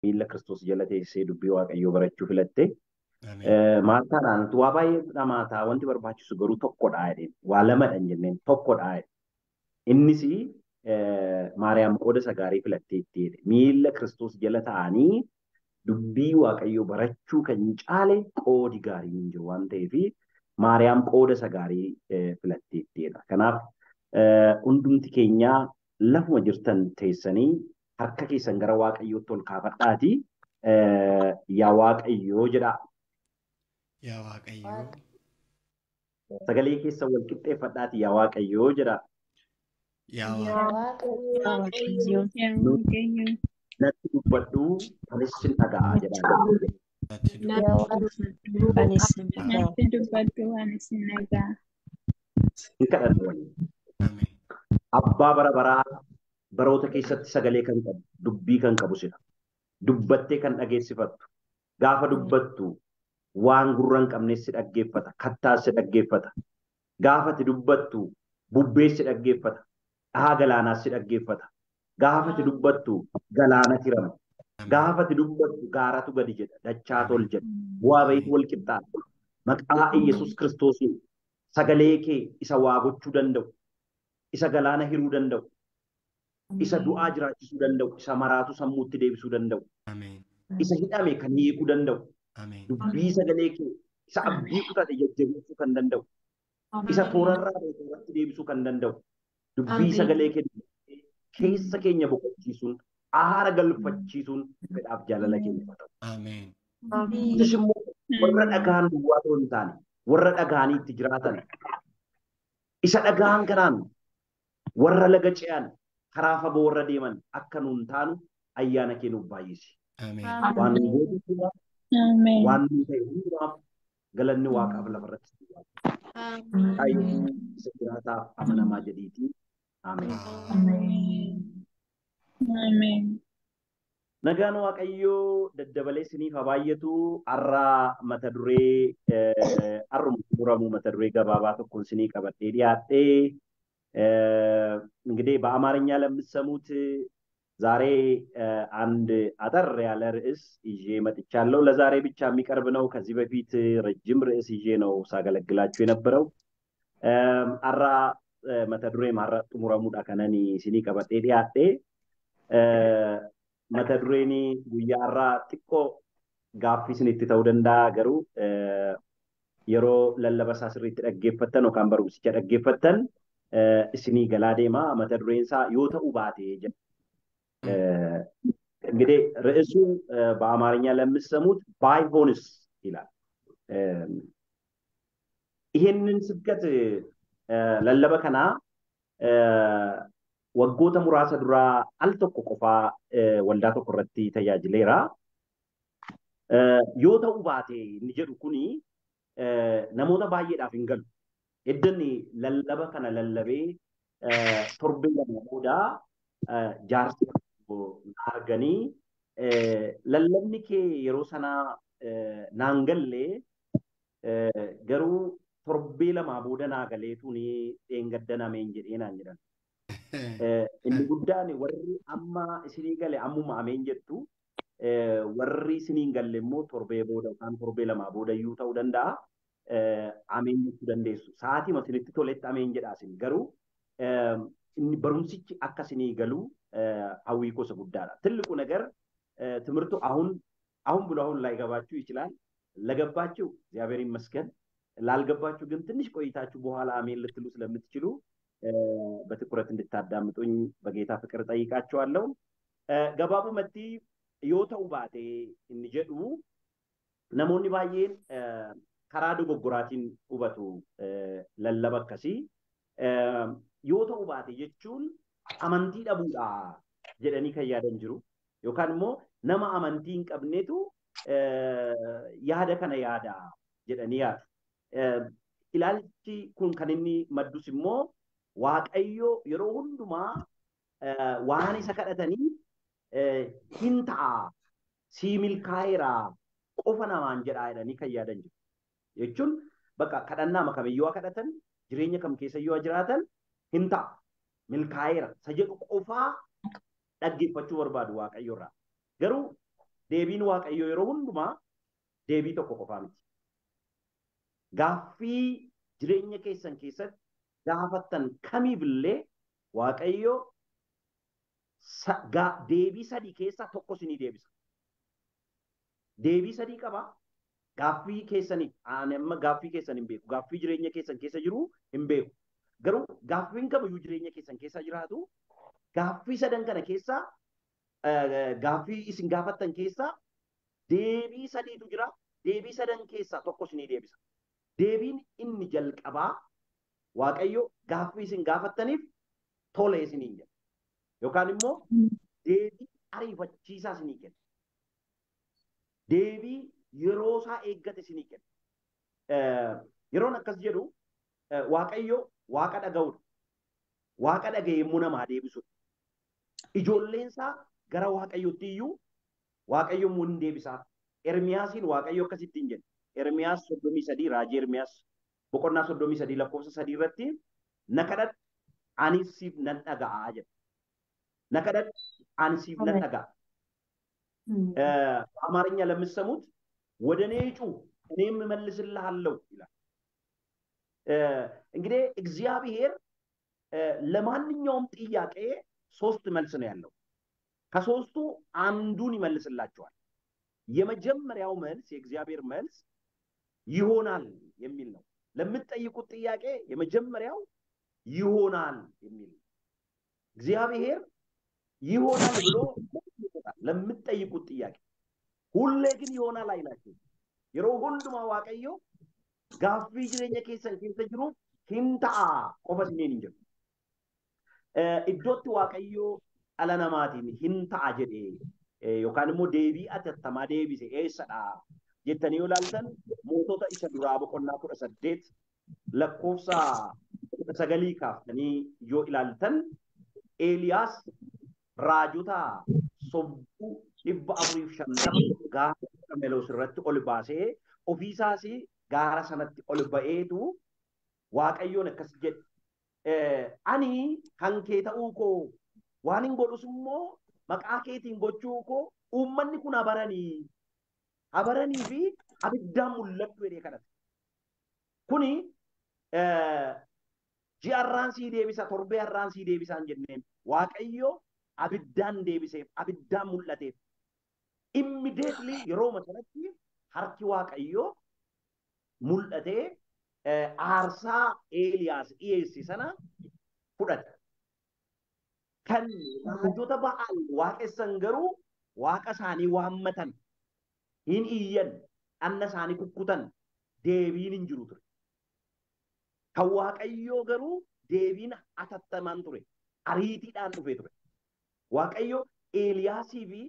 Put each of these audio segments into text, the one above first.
Miilla Kiristoos jala teessee dubbii Waaqayyoo barachuu filatte. Maartaadhaan waa baay'ee dhamaataa, wanti barbaachisu garuu tokkodha jedheen. Waa lamadha hin jenneen, tokkodha jedhe. Innis Maariyaam qooda isa gaarii filatteetti jedhe. Miilla Kiristoos jala taa'anii dubbii Waaqayyoo barachuu kan caale qoodi gaariin hin jiru waan ta'eef, Maariyaam qooda isa gaarii filatteetti jedha. Kanaaf hundumti keenyaa lafuma jirtan teessanii harka keessan gara Waaqayyootti ol kaafadhaatii "Yaa Waaqayyoo" jedhaa. Yaa Waaqayyoo. Sagalee keessan wal qixxeeffadhaatii "Yaa Waaqayyoo" jedhaa. Yaa Waaqayyoo. Yaa Waaqayyo. "Natti dubbadhu, anis sin dhaga'a" jedhaa. Natti dubbadhu. Anis sin dhaga'a. Natti dubbadhu, anis sin dhaga'a. Hin kadhannu waliin. Ameen. Abbaa bara baraa, baroota keessatti sagalee kan qabu, dubbii kan qabu sidha. Dubbattee kan dhageessifattu. Gaafa dubbattu waan gurra hin qabnes si dhaggeeffata, kattaas si dhaggeeffata. Gaafa ati dubbattu bubbees si dhaggeeffata, dhahaa galaanaas si dhaggeeffata. Gaafa ati dubbattu galaanatu hirama. Gaafa ati dubbattu gaaratu gadi jedha, dachaatu ol jedha. Bu'aa bahiitu wal qixxaata. Maqaa Iyyasuus Kiristoosiin sagalee kee isa waa gochuu danda'u, isa galaana hiruu danda'u, isa du'aa jiraachisuu danda'u, isa maraatu sammuutti deebisuu danda'u, isa hidhame kan hiikuu danda'u, dubbii sagalee kee isa abdii kutate jajjabeessuu kan danda'u, isa toorarraa ba'e tooratti deebisuu kan danda'u, dubbii sagalee kee keessa keenya boqochiisuun, aara galfachiisuun fedhaaf jaalala keenya haa ta'u. Ameen. Nus immoo warra dhagaan duwwaa ta'uu hin taane, warra dhagaanii itti jiraatan, isa dhagaan kanaan warra laga ce'an, karaa fagoo warra deeman akka nuun taanu ayyaana kee nuuf baay'isi. Ameen. Waan nu gootu hundumaaf, Ameen. waan nu ta'e hundumaaf galanni Waaqaaf lafarratti si waama. Kaayyoo isa jiraataaf amanamaa jedhiitii. Ameen. Ameen. Nagaan Waaqayyoo daddabalee isiniif haa baay'atu. Har'a mata duree har'uma xumuramu mata duree gabaabaa tokkoon isinii qabadhee dhiyaadhee, እንግዲህ በአማርኛ ለምትሰሙት ዛሬ አንድ አጠር ያለ ርዕስ ይዤ መጥቻለሁ። ለዛሬ ብቻ የሚቀርብ ነው። ከዚህ በፊት ረጅም ርዕስ ይዤ ነው ሳገለግላችሁ የነበረው። Har'a mata duree har'a xumuramuudha kanan isinii qabadhee dhiyaadhee, mata dureen guyyaa har'aa xiqqoo gaaffii isinitti ta'uu danda'a, garuu yeroo lallaba isaa sirriitti dhaggeeffattan yookaan barumsicha dhaggeeffattan isinii galaa deema. Mata dureen isaa "Yoo ta'uu baate" jedha. እንግዲህ ርዕሱ በአማርኛ ለምትሰሙት "ባይሆንስ" ይላል። ይሄንን ስብከት lallaba kana waggoota muraasa duraa al tokko qofaa waldaa tokko irratti tajaajileera. "Yoo ta'uu baate" inni jedhu kuni namoota baay'eedhaaf hin galu. Eddanni lallaba kana lallabee torbee 2 booda jaarsi na arganii, "Lallabni kee yeroo sanaa naan galle, garuu torbee 2 booda naa galeetu ni dheengaddan ameen jedhee" naan jedhan. Inni guddaan warri amma isinii gale ammuma ameen jettu, warri isinii hin galle immoo torbee booda yookaan torbee 2 booda iyyuu ta'uu danda'a. Ameen jechuu dandeessu. Sa'aatii isinitti toletti ameen jedhaa isin, garuu inni barumsichi akka isinii galu hawwii gosa guddaadha. ትልቁ ነገር ትምህርቱ አሁን አሁን ብሎ አሁን ላይገባችሁ ይችላል። ለገባችሁ እግዚአብሔር ይመስገን። ላልገባችሁ ግን ትንሽ ቆይታችሁ በኋላ አሜን ልትሉ ስለምትችሉ በትኩረት እንድታዳምጡኝ በጌታ ፍቅር ጠይቃችኋለሁ። Gabaabumatti "yoo ta'uu baate" inni jedhu namoonni baay'een karaa dogoggoraatiin hubatu lallaba akkasii. Yoo ta'uu baate jechuun amantii dhabuudha jedhanii kan yaadan jiru. Yookaan immoo nama amantii hin qabnetu yaada kana yaada jedhanii yaadu. Ilaalchi kun kan inni maddus immoo Waaqayyo yeroo hundumaa waan isa kadhatanii hin ta'a, sii milkaa'eera qofa namaan jedhaa jedhanii kan yaadan jiru. Jechuun bakka kadhannaa kamiyyuu haa kadhatan, jireenya kam keessa iyyuu haa jiraatan, hin ta'a, milkaa'eera isa jedhu qofaa dhaggeeffachuu barbaadu Waaqayyo irraa. Garuu Deebiin Waaqayyoo yeroo hundumaa deebii tokko qofaa miti. Gaaffii jireenya keessan keessatti gaafattan kamiifillee Waaqayyo deebii sadii keessaa tokko isinii deebisa. Deebii sadii qaba. Gaaffii keessaniif ani amma gaaffii keessan hin beeku. Gaaffii jireenya keessan keessa jiru hin beeku. Garuu gaaffiin kamiyyuu jireenya keessan keessa jiraatu gaaffii sadan kana keessaa gaaffii isin gaafattan keessaa deebii sadiitu jira. Deebii sadan keessaa tokko isinii deebisa. Deebiin inni jalqabaa Waaqayyo gaaffii isin gaafattaniif tole isiniin jedha. Yookaan immoo deebii ariifachiisaa isinii kenna. Deebii yeroo isaa eeggate isinii kenna. Yeroon akkas jedhu Waaqayyo Waaqa dhaga'udha. Waaqa dhaga'ee immoo namaa deebisudha. Ijoolleen isaa gara Waaqayyootti iyyuu Waaqayyo immoo ni deebisaa. Ermiyaasiin Waaqayyo akkasittiin jedhe. Ermiyaas 33 raajii Ermiyaas boqonnaa 33 lakkoofsa 3 irratti na kadhadhu ani siif nan dhaga'aa jedha. Na kadhadhu ani siif nan dhaga'a. በአማርኛ ለምትሰሙት ወደ እኔ ጩህ እኔም እመልስልሃለሁ ይላል። እንግዲህ እግዚአብሔር ለማንኛውም ጥያቄ ሶስት መልስ ነው ያለው። ከሶስቱ አንዱን ይመልስላቸዋል። የመጀመሪያው መልስ የእግዚአብሔር መልስ ይሆናል የሚል ነው። ለምትጠይቁት ጥያቄ የመጀመሪያው ይሆናል የሚል ነው። እግዚአብሔር ይሆናል ብሎ ለምትጠይቁት ጥያቄ ሁሌ ግን ይሆናል አይላችሁም። Yeroo hundumaa Waaqayyo gaaffii jireenya keessan keessa jiru hin ta'a qofa isiniin hin jedhu. Iddootti Waaqayyo dhala namaatiin hin ta'a jedhee yookaan immoo deebii atattamaa deebise eessadha jettanii yoo ilaaltan mootota isa duraa boqonnaa 18 lakkoofsa 19 kaaftanii yoo ilaaltan Eeliyaas raajota sobduu 450 gaara Qarmeloos irratti ol baasee ofiisaas gaara sanatti ol ba'eetu Waaqayyoon akkas jedhe. Ani kan kee ta'uu koo waan hin godhus immoo maqaa keetiin gochuu koo uummanni kun abaranii fi abiddaan mul'attu jedhee kadhate. Kuni ji'a har'aan sii deebisa torbee har'aan sii deebisa hin jenneen Waaqayyo abiddaan deebiseef abiddaan mul'ateef. Immediately yeroo sanatti harki Waaqayyoo mul'atee aarsaa Eeliyaas dhiyeesse sana fudhate. Kan raajota Ba'aal waaqessan garuu waaqa isaanii waammatan, hin iyyan, dhanna isaanii kukkutan, deebiin hin jiru ture. Kan Waaqayyoo garuu deebiin atattamaan ture, ariitiidhaan dhufee ture. Waaqayyo Eeliyaasii fi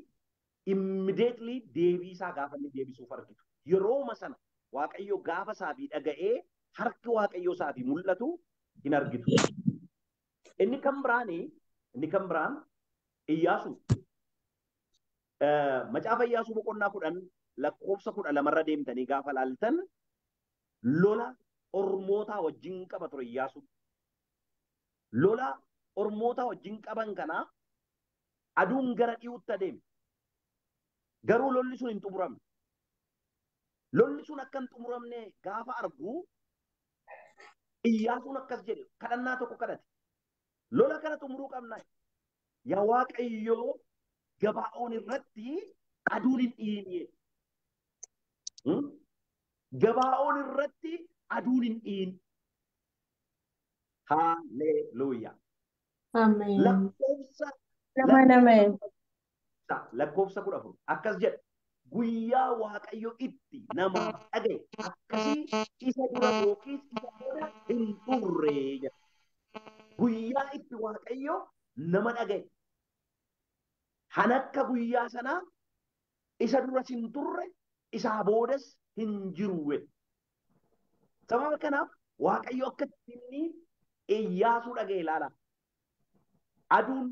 immediately deebii isaa gaafa inni deebisuuf argitu. Yerooma sana Waaqayyo gaafa isaa fi dhaga'ee harki Waaqayyoo isaa fi mul'atu hin argitu. Inni kan biraan Iyyaasuu. Macaafa Iyyaasuu boqonnaa 10 lakkoofsa 12 irra deemtanii gaafa laaltan lola ormootaa wajjin qaba ture Iyyaasuu. Lola ormootaa wajjin qaban kana aduun gara dhiyuutti adeeme. Garuu lolli sun hin xumuramne. Lolli sun akka hin xumuramne gaafa argu Iyyaasuun akkas jedhe kadhannaa tokko kadhate. Lola kana xumuruu qabna. Yaa Waaqayyoo Gabaa'oon irratti aduun hin dhiine. Gabaa'oon irratti aduun hin dhiine. Haleluuyaa. Ameen. Lakkoofsa 14 akkas jedha. Guyyaa Waaqayyo itti namaaf dhaga'e akkasii isa dura yookiis isa booda hin turre jedha. Guyyaa itti Waaqayyo nama dhaga'e kan akka guyyaa sanaa isa duras hin turre isaa boodas hin jiru jedha. Sababa kanaaf Waaqayyo akka inni Iyyaasuu dhaga'e ilaala. Aduun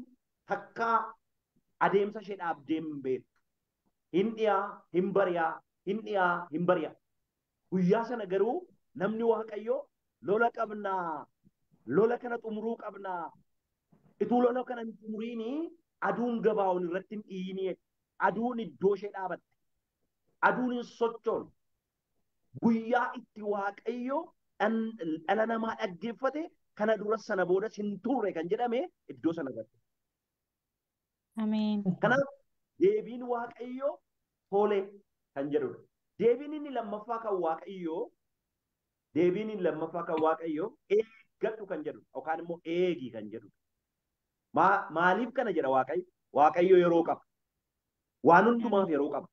takkaa adeemsa ishee dhaabdee hin beektu. Hin dhiyaa, hin bari'aa, hin dhiyaa, hin bari'aa. Guyyaa sana garuu namni Waaqayyo lola qabnaa, lola kana xumuruu qabnaa. Ituu lola kana hin xumuriini aduun Gabaa'oon irratti hin dhiini. Aduun iddoo ishee dhaabatte. Aduun hin sochoone. Guyyaa itti Waaqayyo dhala namaa dhaggeeffate kana dura sana boodas hin turre kan jedhame iddoo sana irratti. Ameen. Kanaaf deebiin Waaqayyo tole kan jedhudha. Deebiin inni lammaffaa kan Waaqayyoo deebiin inni lammaffaa kan Waaqayyoo eeggadhu kan jedhudha yookaan immoo eegi kan jedhudha. Maaliif kana jedha Waaqayyo? Waaqayyo yeroo qaba. Waan hundumaaf yeroo qaba.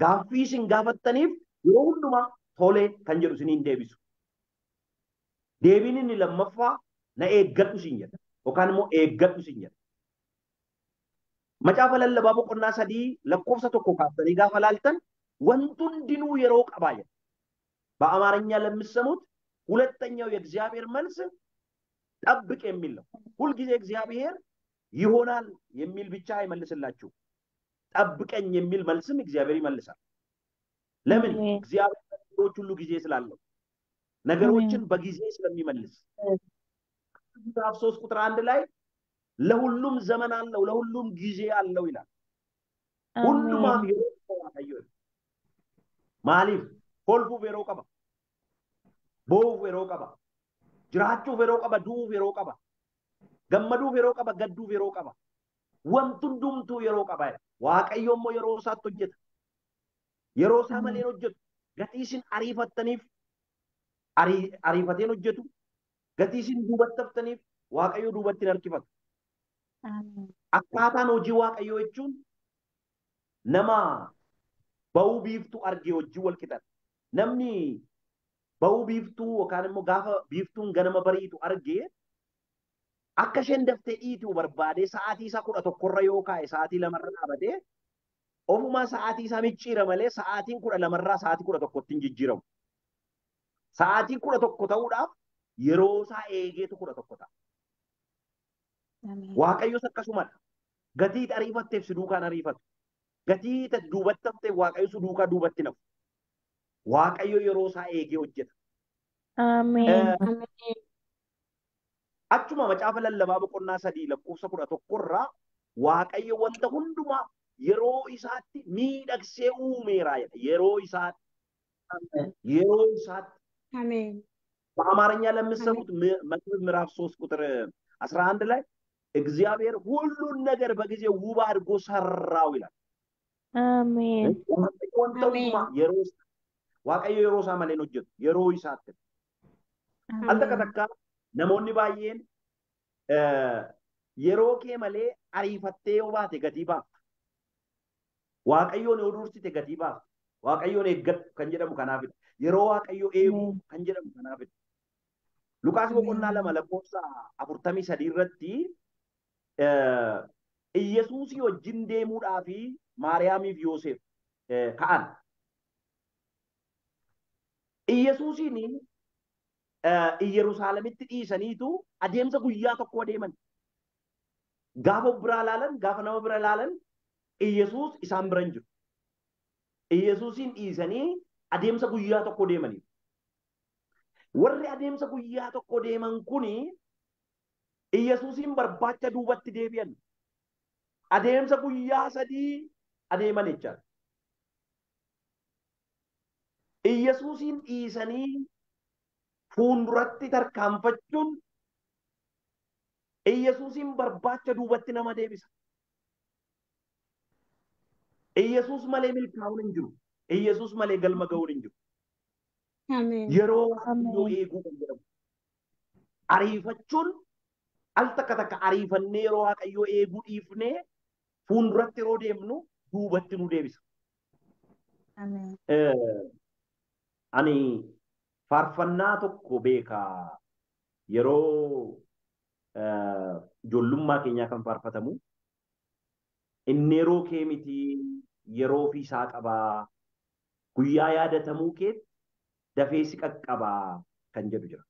Gaaffii isin gaafattaniif yeroo hundumaa tole kan jedhu isiniin deebisu. Deebiin inni lammaffaa na eeggadhu siin jedha yookaan immoo eeggadhu siin jedha. Macaafa lallabaa boqonnaa 3 lakkoofsa 1 kaastanii gaafa laaltan wanti hundinuu yeroo qabaa jedha. በአማርኛ ለምትሰሙት ሁለተኛው የእግዚአብሔር መልስ ጠብቅ የሚል ነው። ሁልጊዜ እግዚአብሔር ይሆናል የሚል ብቻ አይመልስላችሁ። ጠብቀኝ የሚል መልስም እግዚአብሔር ይመልሳል። ለምን? እግዚአብሔር ነገሮች ሁሉ ጊዜ ስላለው ነገሮችን በጊዜ ስለሚመልስ። ምዕራፍ 3 ቁጥር 1 ላይ ለሁሉም ዘመን አለው ለሁሉም ጊዜ አለው ይላል። ሁሉም yeroo Waaqayyo maaliif kolfuuf yeroo qaba, boo'uuf yeroo qaba, jiraachuuf yeroo qaba, du'uuf yeroo qaba, gammaduuf yeroo qaba, gadduuf yeroo qaba. Wanti hundumtuu yeroo qaba. Waaqayyo immoo yeroo isaatti hojjeta. Yeroo isaa malee hojjetu. Gatii isin ariifattaniif ariifateen hojjetu. Gatii isin duubatti haftaniif Waaqayyo duubatti hin harkifatu. Akkaataan hojii Waaqayyoo jechuun nama ba'uu biiftuu argee hojii wal qixan. Namni ba'uu biiftuu yookaan immoo gaafa biiftuun ganama bariitu argee akka isheen daftee dhiituu barbaadee sa'aatii isaa 11 irra yoo kaa'e sa'aatii 2 irra dhaabatee ofumaa sa'aatii isaa micciira malee sa'aatiin 12 irraa sa'aatii 11tti hin jijjiiramu. Sa'aatiin 11 ta'uudhaaf yeroo isaa eegeetu 11 ta'a. Waaqayyos akkasumadha. Gatii ariifatteef si duukaan ariifatu. Gatii duubatti hafteef Waaqayyo si duukaa duubatti nafu. Waaqayyo yeroo isaa eegee hojjeta. Ameen. Achuma macaafa lallabaa boqonnaa 3 lakkoofsa 11 irraa Waaqayyo wanta hundumaa yeroo isaatti miidhagsee uumeera jedha. Yeroo isaatti. Yeroo isaatti. አሜን። በአማርኛ ለምትሰሙት መክብብ ምዕራፍ 3 ቁጥር 11 ላይ እግዚአብሔር ሁሉን ነገር በጊዜው ውብ አድርጎ ሰራው ይላል። አሜን። Wanta hundumaa yeroo Waaqayyo yeroo isaa malee hin hojjetu. Yeroo isaatti. Al takka takka namoonni baay'een yeroo kee malee ariifattee yoo baate gatii baafta. Waaqayyoon yoo dursite gatii baafta. Waaqayyoon eeggadhu kan jedhamu kanaafidha. Yeroo Waaqayyo eegu kan jedhamu kanaafidha. Luqaas boqonnaa 2 lakkoofsa 43 irratti Iyyasuusii wajjin deemuudhaa fi Maariyaamiif Yoosef ka'an. Iyyasuusiin Yerusaalemitti dhiisaniitu adeemsa guyyaa tokko adeeman. Gaafa biraa laalan, gaafa nama bira laalan Iyyasuus isaan bira hin jiru. Iyyasuusiin dhiisanii adeemsa guyyaa tokko deemanii. Warri adeemsa guyyaa tokko deeman kuni Iyyasuusiin barbaacha duubatti deebi'an. Adeemsa guyyaa 3 adeeman jechaadha. Iyyasuusiin dhiisanii fuulduratti tarkaanfachuun Iyyasuusiin barbaacha duubatti nama deebisa. Iyyasuus malee milkaa'uun hin jiru. Iyyasuus malee galma ga'uun hin jiru. Yeroo Waaqayyoo eeguu kan jedhamu. Ariifachuun al takka takka ariifannee yeroo Waaqayyoo eeguu dhiifnee fuulduratti yeroo deemnu duubatti nu deebisa. Ani faarfannaa tokko beekaa yeroo ijoollummaa keenyaa kan faarfatamu inni yeroo kee miti yeroo ofiisaa qabaa guyyaa yaadatamuu keetti dafee si qaqqabaa kan jedhu jira.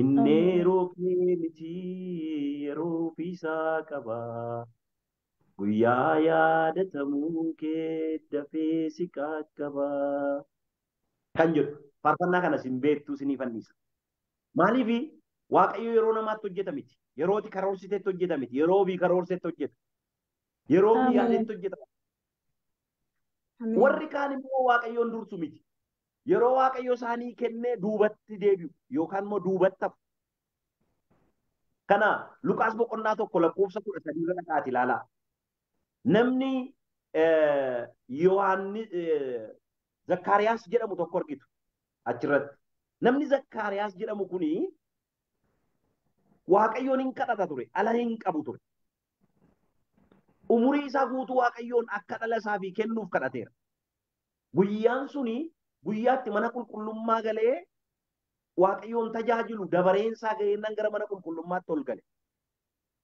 Inni yeroo kee miti yeroo ofiisaa qabaa guyyaa yaadatamuu kee dafee si qaqqabaa kan jedhu faarfannaa kana sin beektuu sinii fannisa. Maaliif Waaqayyo yeroo namaatti hojjeta miti. Yeroo ati karoorsiteetti hojjeta miti. Yeroo ofii karoorsetti hojjeta. Yeroo ofii yaadetti hojjeta. Warri kaan immoo Waaqayyoon dursu miti. Yeroo Waaqayyo isaanii kennee duubatti deebi'u yookaan immoo duubatti hafu. Kana Luqaas boqonnaa 1 lakkoofsa 13 irra dhaqaati ilaalaa. Namni Yohaannis Zakkaariyaas jedhamu tokko argitu achirratti. Namni Zakkaariyaas jedhamu kuni Waaqayyoon hin kadhata ture, ala hin qabu ture. Umurii isaa guutuu Waaqayyoon akka dhala isaafii kennuuf kadhateera. Guyyaan suni guyyaatti mana qulqullummaa galee Waaqayyoon tajaajilu dabareen isaa ga'eennaan gara mana qulqullummaatti ol gale.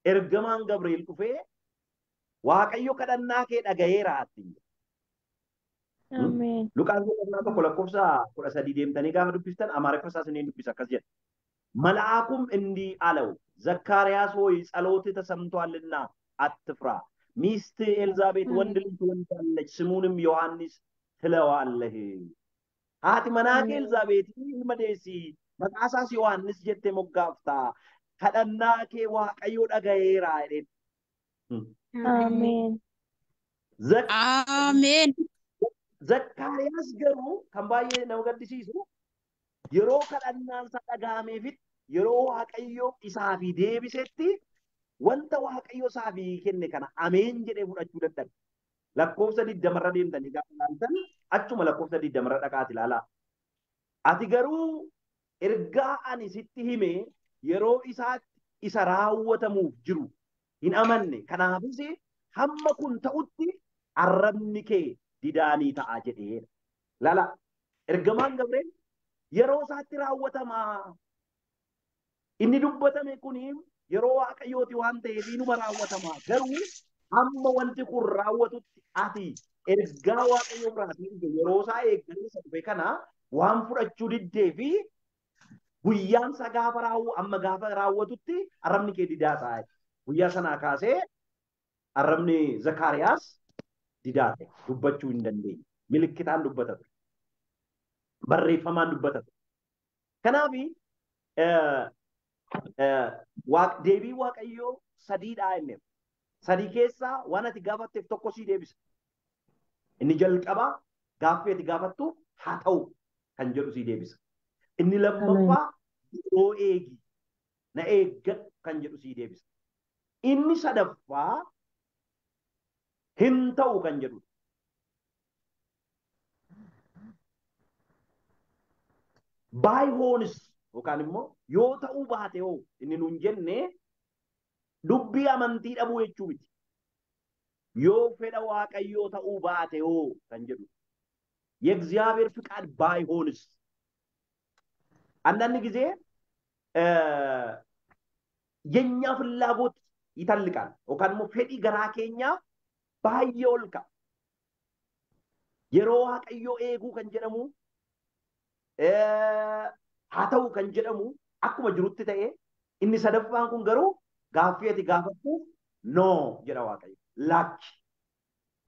Ergamaan Gabri'eel dhufee Waaqayyo kadhannaa kee dhaga'eera ittiin jedhe. Ameen. Luqaas boqonnaa 1 lakkoofsa 13 deemtanii gaafa dubbistan Amaariffa isaas ni dubbisa akkas jedha. መልአኩም እንዲህ አለው፣ ዘካርያስ ሆይ ጸሎትህ ተሰምቷልና አትፍራ። ሚስትህ ኤልዛቤት ወንድ ልጅ ትወልዳለች፣ ስሙንም ዮሐንስ ትለዋለህ። Haati manaa kee Elzaabeet ilma deessi, maqaa isaas Yohaannis jettee moggaafta. Kadhannaa kee Waaqayyo dhaga'eera jedheen. Ameen. Ameen. Zakkaariyaas garuu kan baay'ee nama gaddisiisu yeroo kadhannaan isaa dhaga'ameefitti yeroo Waaqayyo isaafi deebisetti wanta Waaqayyo isaafi kenne kana ameen jedhee fudhachuu dadhabe. Lakkoofsa 20 irra deemtanii gaafa ilaaltan achuma lakkoofsa 20 irra dhaqaati ilaalaa. Ati garuu ergaa ani sitti hime yeroo isaatti isa raawwatamuuf jiru hin amanne. Kanaafis hamma kun ta'utti arrabni kee didaanii ta'a jedheera. Lala ergamaan Gabri'eel yeroo isaatti raawwatamaa. Inni dubbatame kuni yeroo Waaqayyooti waan ta'eef inuma raawwatamaa. Garuu hamma wanti kun raawwatutti ati ergaa Waaqayyoo biraatii dhufe yeroo isaa eeggatee isa dhufe kana waan fudhachuu diddee fi guyyaan isaa gaafa raawwu amma gaafa raawwatutti arrabni kee didaa ta'a. Guyyaa sanaa kaasee arrabni Zakkaariyaas didaa ta'e dubbachuu hin dandeenye. Milikkitaan dubbata ture. Barreeffamaan dubbata ture. Kanaaf deebii Waaqayyoo sadiidhaa inni. Sadii keessaa waan ati gaafatteef tokko sii deebisa. Inni jalqabaa gaaffii ati gaafattu haa ta'u kan jedhu sii deebisa. Inni lammaffaa yeroo eegi na eeggadhu kan jedhu sii deebisa. Inni sadaffaa hin ta'u kan jedhudha. Baay'oonis yookaan immoo yoo ta'uu baate hoo inni nuun jenne dubbii amantii dhabuu jechuu miti. Yoo fedha Waaqayyoo ta'uu baate hoo kan jedhudha. የእግዚአብሔር ፍቃድ ባይሆንስ አንዳንድ ጊዜ የኛ ፍላጎት ይተልቃል yookaan immoo fedhii garaa keenyaa baay'ee ol ka'a. Yeroo Waaqayyoo eeguu kan jedhamu haa ta'u kan jedhamu akkuma jirutti ta'e inni sadaffaan kun garuu gaaffii ati gaafattuuf noo jedha Waaqayyo. Lakki.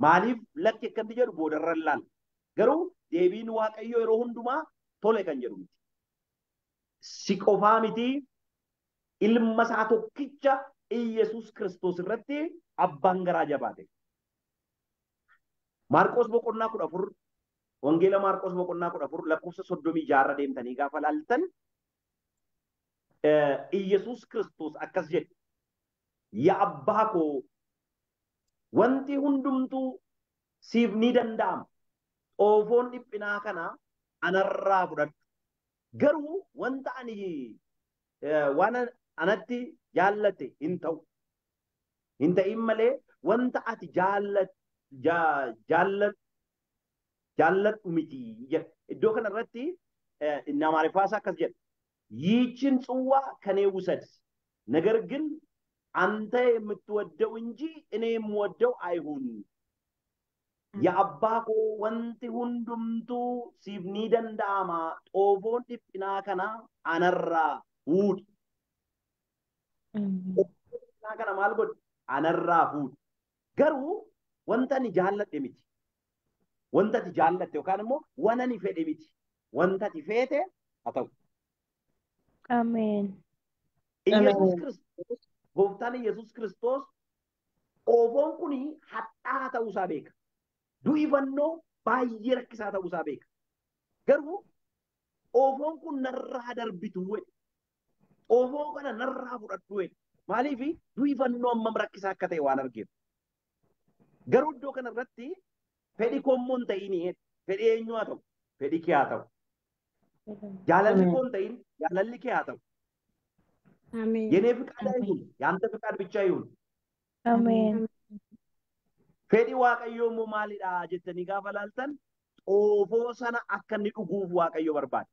Maaliif lakki akkamitti jedhu boodarra ilaalla. Garuu deebiin Waaqayyoo yeroo hundumaa tole kan jedhu miti. Si qofaa miti ilma isaa tokkicha Iyyasuus Kiristoos irratti abbaan garaa jabaate. Maarqos boqonnaa 14 Wangeela Maarqos boqonnaa 14 lakkoofsa 36 irra deemtanii gaafa laaltan Iyyasuus Kiristoos akkas jedhe. Yaa abbaa koo wanti hundumtuu siif ni danda'ama. Xoofoon dhiphinaa kana anarraa fudhadhu. Garuu wanta ani waan anatti jaallate hin ta'u. Hin ta'in malee wanta ati jaalladhu miti jedha. Iddoo kanarratti inni Amaariffaa isaa akkas jedha. ይህችን ጽዋ ከኔ ውሰድ፣ ነገር ግን አንተ የምትወደው እንጂ እኔ የምወደው አይሁን። የአባ koo wanti hundumtuu siif ni danda'ama. Xoofoon dhiphinaa kana anarraa fuudhi. Dhiphinaa kana maal godhi? Anarraa fuudhi. Garuu wanta ani jaalladhe miti. Wanta ati jaallatte yookaan immoo waan ani fedhe miti. Wanta ati feete haa ta'u. Ameen. Iyyasuus Kiristoos gooftaan Iyyasuus Kiristoos xoofoon kuni hadhaa'aa ta'uusaa beeka. Du'i fannoo Baay'ee rakkisaa ta'uusaa beeka. Garuu xoofoon kun narraa darbitu jedhe. Xoofoo kana narraa fudhadhu jedhe. Maaliif du'i fannoo hammam rakkisaa akka ta'e waan argeef. Garuu iddoo kanarratti fedhi koo immoo hin ta'in jedhe. Fedhi eenyu haa ta'u? Fedhi kee haa ta'u. Jaalalli koo hin ta'in jaalalli kee haa ta'u. Ameen. የኔ ፍቃድ አይሁን የአንተ ፍቃድ ብቻ ይሁን። Ameen. Fedhi Waaqayyoo immoo maalidha jettanii gaafa laaltan xoofoo sana akka inni dhuguuf Waaqayyo barbaade.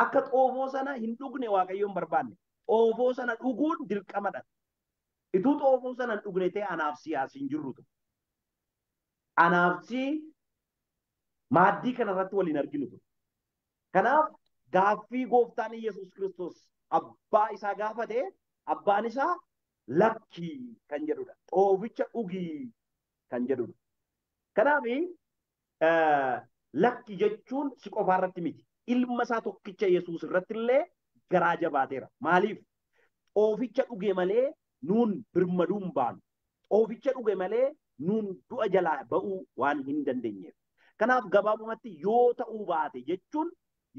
Akka xoofoo sana hin dhugne Waaqayyo hin barbaanne. Xoofoo sana dhuguun dirqamadha. Ituu xoofoo sana hin dhugne ta'e anaaf siyaas hin jirru ture. Anaaf si maaddii kanarratti waliin arginu ture. Kanaaf gaaffii gooftaan Yesuus Kiristoos abbaa isaa gaafate abbaan isaa lakkii kan jedhudha. Xooficha dhugii kan jedhudha. Kanaaf lakki jechuun si qofaa irratti miti. Ilma isaa tokkicha Yesuus irratti illee garaa jabaateera. Maaliif? Xooficha dhuge malee nuun birmaduu hin baanu. Xooficha dhuge malee nuun du'a jalaa ba'uu waan hin dandeenyeef. Kanaaf gabaabumatti yoo ta'uu baate jechuun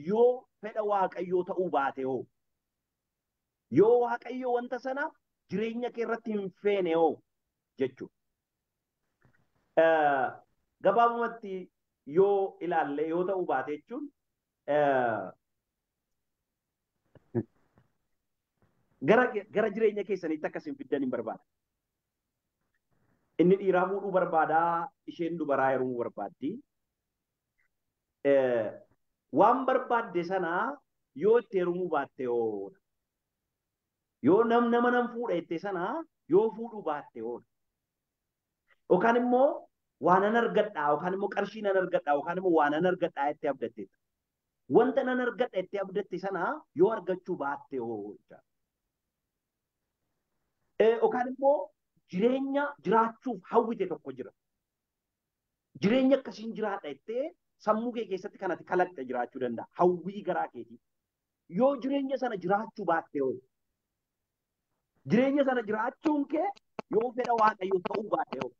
yoo fedha Waaqayyoo ta'uu baate hoo? Yoo Waaqayyo wanta sana jireenya kee irratti hin feene hoo jechuudha. Gabaabumatti yoo ilaalle yoo ta'uu baate jechuun gara jireenya keessaniitti akka isin fiddan hin barbaada. Inni dhiiraa fuudhuu barbaadaa, isheen dubaraa heerumuu barbaaddi. Waan barbaadde sanaa yoo itti heerumuu baatte hoo? Yoo nama nan fuudha jette sanaa yoo fuudhuu baatte hoo? Yookaan immoo waa nan argadhaa yookaan immoo qarshii nan argadhaa yookaan immoo waa nan argadhaa jettee abdatteetta. Wanta nan argadha jettee abdatte sanaa yoo argachuu baatte hoo? Yookaan immoo jireenya jiraachuuf hawwite tokko jira. Jireenya akkasiin jiraadha jettee sammuu kee keessatti kan ati kalaqxe jiraachuu danda'a. Hawwii garaa keetii. Yoo jireenya sana jiraachuu baatte hoo? Jireenya sana jiraachuun kee yoo fedha Waaqayyoo ta'uu baate hoo?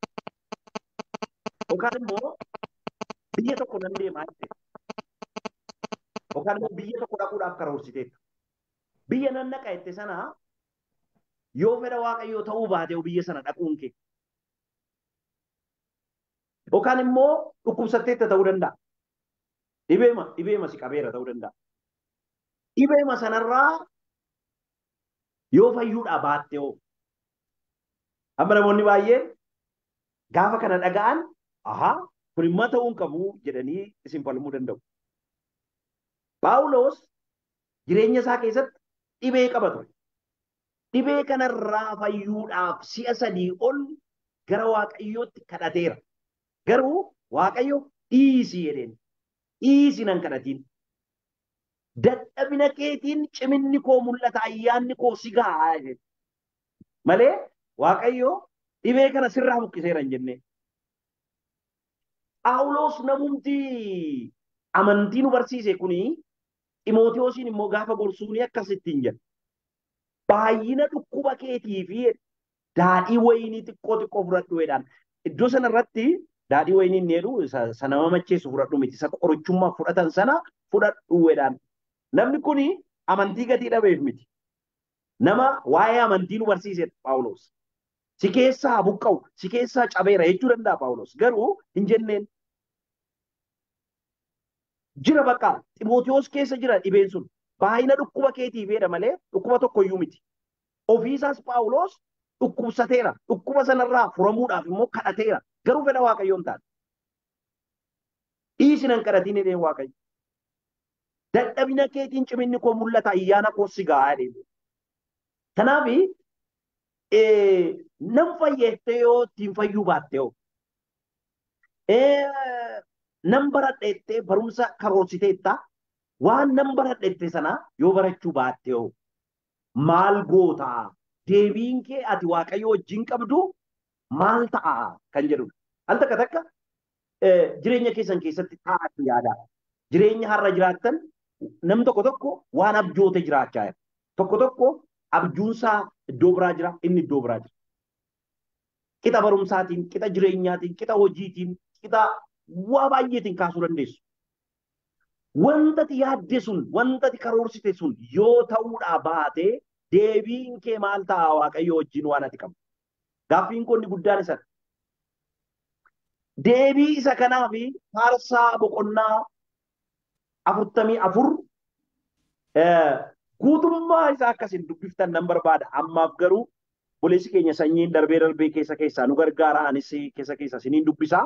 Yookaan immoo biyya tokko nan deemaa jette. Yookaan immoo biyya tokko dhaquudhaaf karoorsiteetta. Biyya nan dhaqa jette sana yoo fedha Waaqayyoo ta'uu baate hoo biyya sana dhaquun kee? Yookaan immoo dhukkubsatteetta ta'uu danda'a. Dhibeema si qabeera ta'uu danda'a. Dhibeema sanarraa yoo fayyuudhaa baatte hoo? Amma namoonni baay'een gaafa kana dhaga'an ahaa kun immoo ta'uu hin qabu jedhanii isin falmuu danda'u. Phaawulos jireenya isaa keessatti dhibee qaba ture. Dhibee kanarraa fayyuudhaaf si'a 3 ol gara Waaqayyootti kadhateera. Garuu Waaqayyo dhiisii jedheen. Dhiisii nan kadhatiin. Dadhabina keetiin ciminni koo mul'ata ayyaanni koo si gahaa jedhe. Malee Waaqayyo dhibee kana sirraa buqqiseera hin jenne. Phaawulos namumti amantii nu barsiise kuni Ximootiyoosiin immoo gaafa gorsuuni akkasittiin jedha. Baay'ina dhukkuba keetii fi daadhii wayinii xiqqoo xiqqoo fudhadhu jedhaan. Iddoo sanarratti daadhii wayinii inni jedhu isa nama macheessu fudhadhu miti. Isa qorichummaa fudhatan sana fudhadhu jedhaan. Namni kuni amantii gatii dhabeef miti. Nama waa'ee amantii nu barsiisedha Phaawulos. Si keessaa buqqa'u, si keessaa cabeera jechuu danda'a Phaawulos. Garuu hin jenneen. Jira bakka Ximootiyoos keessa jira dhibeen sun. Baay'ina dhukkuba keetiif jedha malee dhukkuba tokkoyyuu miti. Ofiisaas Phaawulos dhukkubsateera. Dhukkuba sanarraa furamuudhaaf immoo kadhateera. Garuu fedha Waaqayyoo hin taane. Dhiisi nan kadhatiin jedheen Waaqayyo. Dadhabina keetiin ciminni koo mul'ata ayyaana koo si gahaa jedheen. Kanaaf nam fayyettee yoo ittiin fayyuu baatte hoo? Nam baradhettee barumsa karoorsiteetta waan nam baradhette sana yoo barachuu baatte hoo? Maal gootaa? Deebiin kee ati Waaqayyo wajjin qabdu maal ta'a kan jedhudha. Al takka takka jireenya keessan keessatti taa'aa yaadaa. Jireenya har'a jiraattan nam tokko tokko waan abjoote jiraachaa jira. Tokko tokko abjuunsaa iddoo biraa jira, inni iddoo biraa jira. Qixa barumsaatiin, qixa jireenyaatiin, qixa hojiitiin, qixa Waa baay'eetiin kaasuu dandeessu. Wanta ati yaadde sun, wanta ati karoorsite sun yoo ta'uudhaa baate deebiin kee maal ta'a Waaqayyo wajjin waan ati qabdu? Gaaffiin koo inni guddaan isa. Deebii isa kanaaf Faarsaa boqonnaa 44 guutummaa isaa akkasiin dubbiftan nan barbaada. Ammaaf garuu obboleessi keenya sanyiin darbee darbee keessa keessaa nu gargaara. Anis keessa keessa isiniin dubbisaa.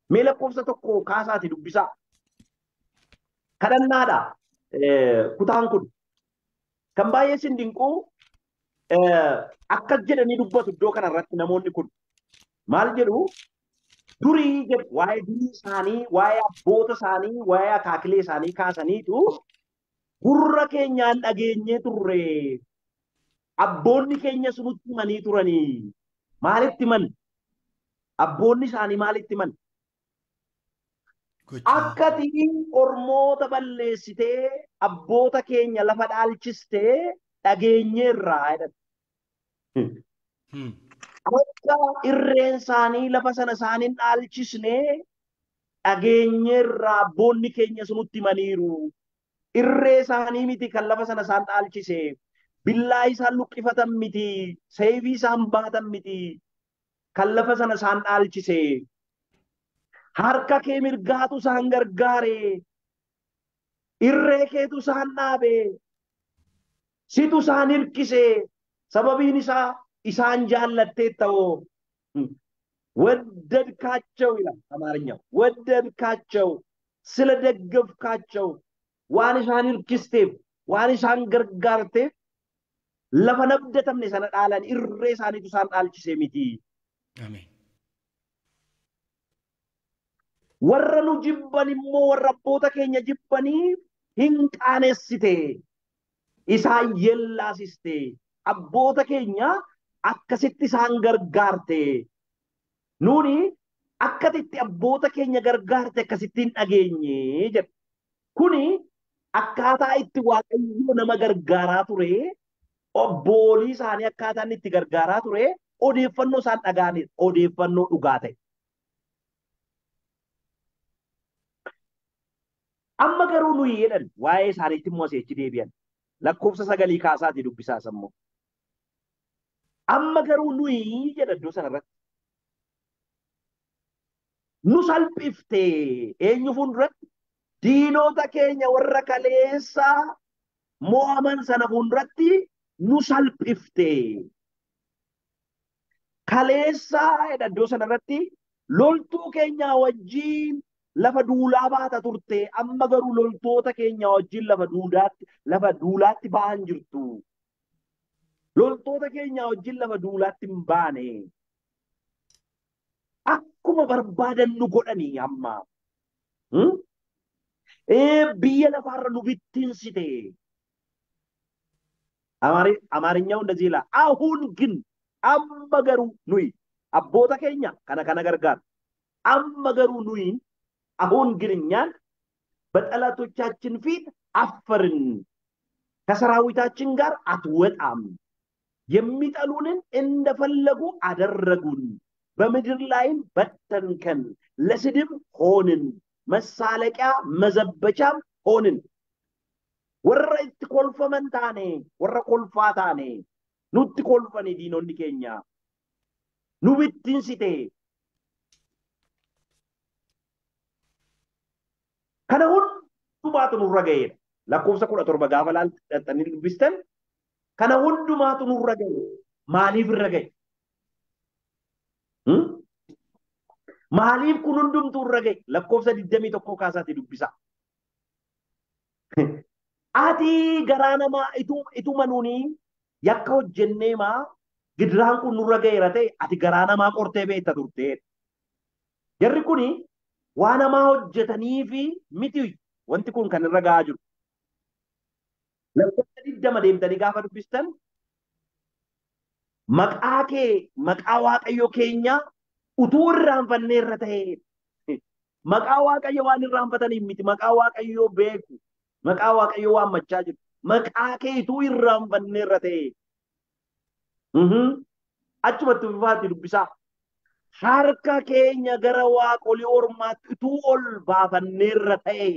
Mee lakkoofsa tokko kaasaati dubbisaa. Kadhannaadha kutaan kun. Kan baay'ee isin dinqu akkas jedhanii dubbatu iddoo kanarratti namoonni kun. Maal jedhu? Durii jedhu waa'ee durii isaanii, waa'ee abboota isaanii, waa'ee akaakilee isaanii kaasaniitu gurra keenyaan dhageenyee turre. Abboonni keenya sunutti himanii turanii. Maalitti himan? Abboonni isaanii maalitti himan? Akka ati ormoota balleessitee abboota keenya lafa dhaalchistee dhageenyeerraa jedhan. Akka irreen isaanii lafa sana isaaniin dhaalchisnee dhageenyeerraa abboonni keenya sunutti himaniiru. Irree isaanii miti kan lafa sana isaan dhaalchise. Billaa isaan luqqifatan miti. Seefii isaan baatan miti. Kan lafa sana isaan dhaalchise. Harka kee mirgaatu isaan gargaare. Irree keetu isaan dhaabe. Situ isaan hirkise. Sababiin isaa isaan jaallattee ta'oo. ወደድካቸው ይላል አማርኛው። ወደድካቸው፣ ስለደገፍካቸው፣ waan isaan hirkisteef, waan isaan gargaarteef lafa nabdatamne sana dhaalan irree isaaniitu isaan dhaalchise miti. Ameen. Warra nu jibban immoo warra abboota keenya jibbanii hin qaanessite. Isaan yellaasiste. Abboota keenya akkasitti isaan gargaarte. Nuuni akkasitti abboota keenya gargaarte akkasitti hin dhageenye jedha. Kuni akkaataa itti Waaqayyo nama gargaaraa ture, obboolii isaanii akkaataa inni itti gargaaraa ture, odeeffannoo isaan dhaga'anidha. Odeeffannoo dhugaa ta'e. Amma garuu nuyi jedhan waa'ee isaaniitti immoo asii achi deebi'an. Lakkoofsa 9 kaasaati dubbisaa sammoo. Amma garuu nuyi jedha iddoo sanarratti. Nu salphiftee eenyu fuulduratti? Diinota keenya warra kaleessa mo'aman sana fuulduratti nu salphiftee. Kaleessa jedha iddoo sanarratti loltuu keenya wajjin lafa duulaa baata turte. Amma garuu loltoota keenya wajjin lafa duulaatti ba'an jirtu. Loltoota keenya wajjin lafa duulaatti hin baane. Akkuma barbaadan nu godhanii amma. Biyya lafaarra nu bittinsite. አማርኛው እንደዚህ ይላል። አሁን ግን amma garuu nuyi abboota keenya kana kana gargaaru. Amma garuu nuyi አሁን ግን እኛን በጠላቶቻችን ፊት አፈርን፣ ከሰራዊታችን ጋር አትወጣም። የሚጠሉንን እንደፈለጉ አደረጉን፣ በምድር ላይም በተንከን፣ ለስድብ ሆንን፣ መሳለቂያ መዘበቻም ሆንን። Warra itti kolfaman taane, warra kolfaa taane, nutti kolfani diinonni keenya. Nu bittinsite. Kana hundumaatu nurra ga'eedha. Lakkoofsa 17 gaafa laaltanii dubbistan kana hundumaatu nurra ga'e. Maaliif irra ga'e? Maaliif kun hundumtuu irra ga'e? Lakkoofsa 21 kaasaati dubbisa. Ati garaa namaa ituma nuuni yakka hojjennee maa gidiraan kun nurra ga'eera ta'e ati garaa namaa qortee beekta turte. Jarri kuni waan namaa hojjetanii fi miti wanti kun kan irra ga'aa jiru. Lakkoofsa 20 deemtanii gaafa dubbistan maqaa kee maqaa Waaqayyo keenya utuu irraanfannee irra ta'e. Maqaa Waaqayyo waan irraanfataniif miti, maqaa Waaqayyoo beeku. Maqaa Waaqayyoo waammachaa jiru. Maqaa kee utuu irraanfannee irra ta'e. Achumatti fufaatti dubbisaa. Harka keenya gara waaqolii ormaatti utuu ol baafanneerra ta'e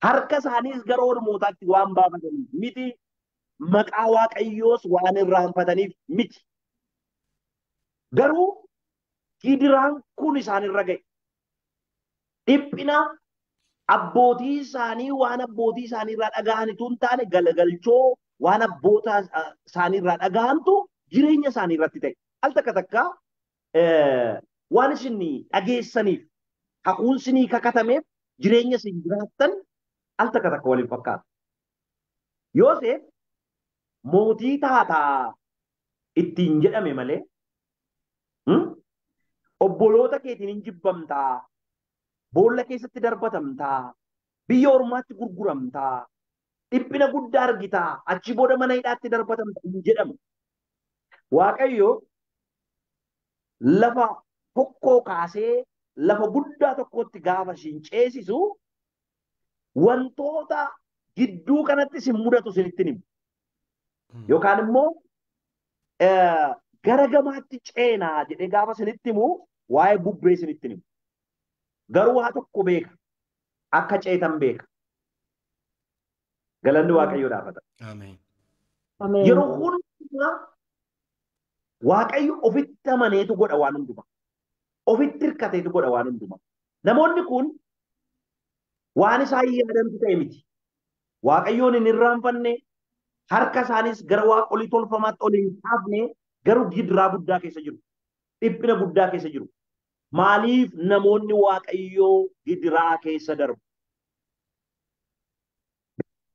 harka isaaniis gara ormootaatti waan baafataniif miti, maqaa Waaqayyoos waan irraanfataniif miti. Garuu gidiraan kun isaanirra ga'e. Dhiphina abbootii isaanii waan abbootii isaanii irraa dhaga'anitu hin taane galagalchoo waan abboota isaanii irraa dhaga'antu jireenya isaanii irratti ta'e. Al takka takka waan isin dhageessaniif haquun isinii kakatameef jireenya isin jiraattan al takka takka waliin fakkaata. Yoosef mootii taataa ittiin jedhame malee obboloota keetiin hin jibbamtaa, boolla keessatti darbatamtaa, biyya ormaatti gurguramtaa, dhiphina guddaa argitaa, achi booda mana hidhaatti darbatamtaa hin jedhamu. Waaqayyo lafa tokkoo kaasee lafa guddaa tokkotti gaafa isin ceesisu wantoota gidduu kanatti isin mudatu isinitti himu. Yookaan immoo gara gamaatti ceenaa jedhee gaafa isinitti himu waa'ee bubbee isinitti himu. Garuu waa tokko beeka. Akka ceetan beeka. Galanni Waaqayyoo dhaabata. Ameen. Yeroo hundumaa Waaqayyo ofitti amaneetu godha waan hundumaa. Ofitti hirkateetu godha waan hundumaa. Namoonni kun waan isaan yaadantu ta'e miti. Waaqayyoon hin irraanfanne, harka isaanis gara waaqolii tolfamaatti ol hin kaafne, garuu gidiraa guddaa keessa jiru. Dhiphina guddaa keessa jiru. Maaliif namoonni Waaqayyoo gidiraa keessa darbu?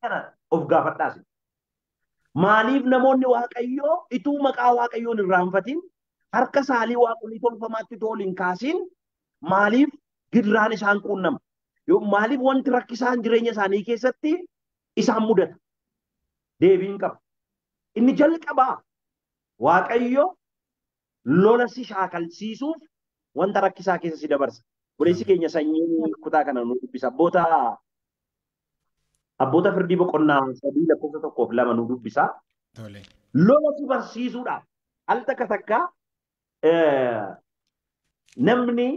Kana of gaafadhaas. Maaliif namoonni Waaqayyoo ituu maqaa Waaqayyoon hin irraanfatin, harka isaanii waaqolii tolfamaatti ol hin kaasin, maaliif gidiraan isaan quunnama? Maaliif wanti rakkisaan jireenya isaanii keessatti isaan mudata? Deebiin qaba. Inni jalqabaa Waaqayyo lola si shaakalsiisuuf wanta rakkisaa keessa si dabarsa. Obboleessi keenya sanyii kutaa kana nu dubbisa. Abboota firdii boqonnaa 3 lakkoofsa 1 fi 2 nu dubbisa. Lola si barsiisuudhaaf al takka takka namni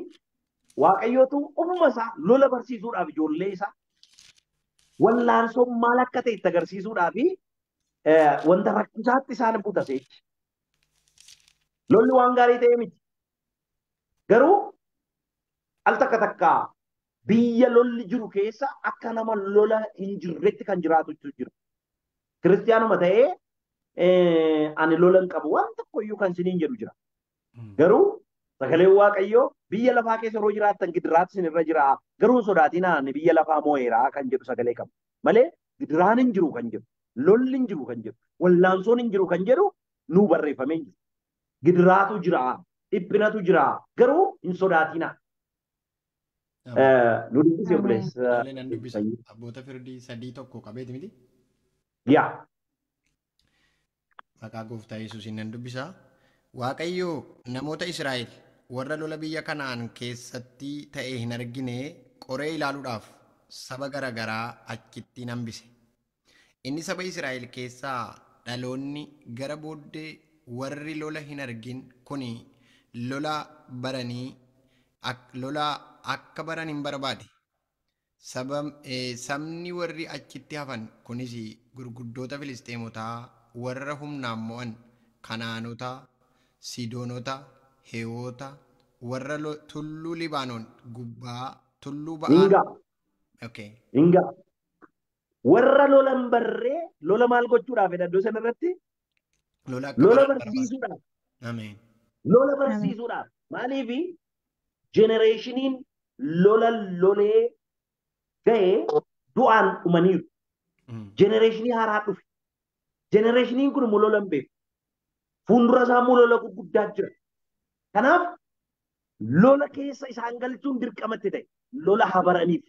Waaqayyootu ofuma isaa lola barsiisuudhaaf ijoollee isaa wallaansoon maal akka ta'e itti agarsiisuudhaaf wanta rakkisaatti isaan butase. Lolli waan gaarii ta'e miti. Garuu al takka takka biyya lolli jiru keessa akka nama lola hin jirretti kan jiraatu jira. Kiristiyaanuma ta'ee ani lola hin qabu waan tokkoyyuu kan isiniin jedhu jira. Garuu sagaleen Waaqayyoo biyya lafaa keessa yeroo jiraattan gidiraatu isinirra jira. Garuu hin sodaatinaa ani biyya lafaa moo'eeraa kan jedhu sagalee qabu. Malee gidiraan hin jiru kan jedhu, lolli hin jiru kan jedhu, wallaansoon hin jiru kan jedhu nuu barreeffamee hin jiru. Gidiraatu jira, dhiphinatu jira, garuu hin sodaatinaa. Nu dubbisi obboleessa. Nan dubbisa. Abboota firdii 3 1 qabeeti miti? Yaa. Maqaa Gooftaa Yesuusiin nan dubbisa. Waaqayyo namoota Israa'el warra lola biyya Kana'aan keessatti ta'e hin argine qoree ilaaluudhaaf saba garaagaraa achitti hambise. Inni saba Israa'el keessaa dhaloonni gara booddee warri lola hin argin kuni lola baranii lola akka baran hin barbaade. Sabni warri achitti hafan kunis gurguddoota Filisxeemotaa warra humnaan mo'an Kanaanota, Sidoonota, Heewoota, warra tulluu Libaanoon gubbaa tulluu ba'aan. Hingaa. Warra lolan barree lola maal gochuudhaaf jedha iddoo sana irratti? Lola barsiisuudhaaf. Lola barsiisuudhaaf. Maaliif jenereeshiniin lola lolee ga'ee du'aan dhumaniiru. Jenereeshinii haaraa dhufe. Jenereeshiniin kun immoo lola hin beeku. Fuuldura isaa immoo lola gurguddaa jira. Kanaaf lola keessa isaan galchuun dirqamatti ta'e. Lola habaraniif,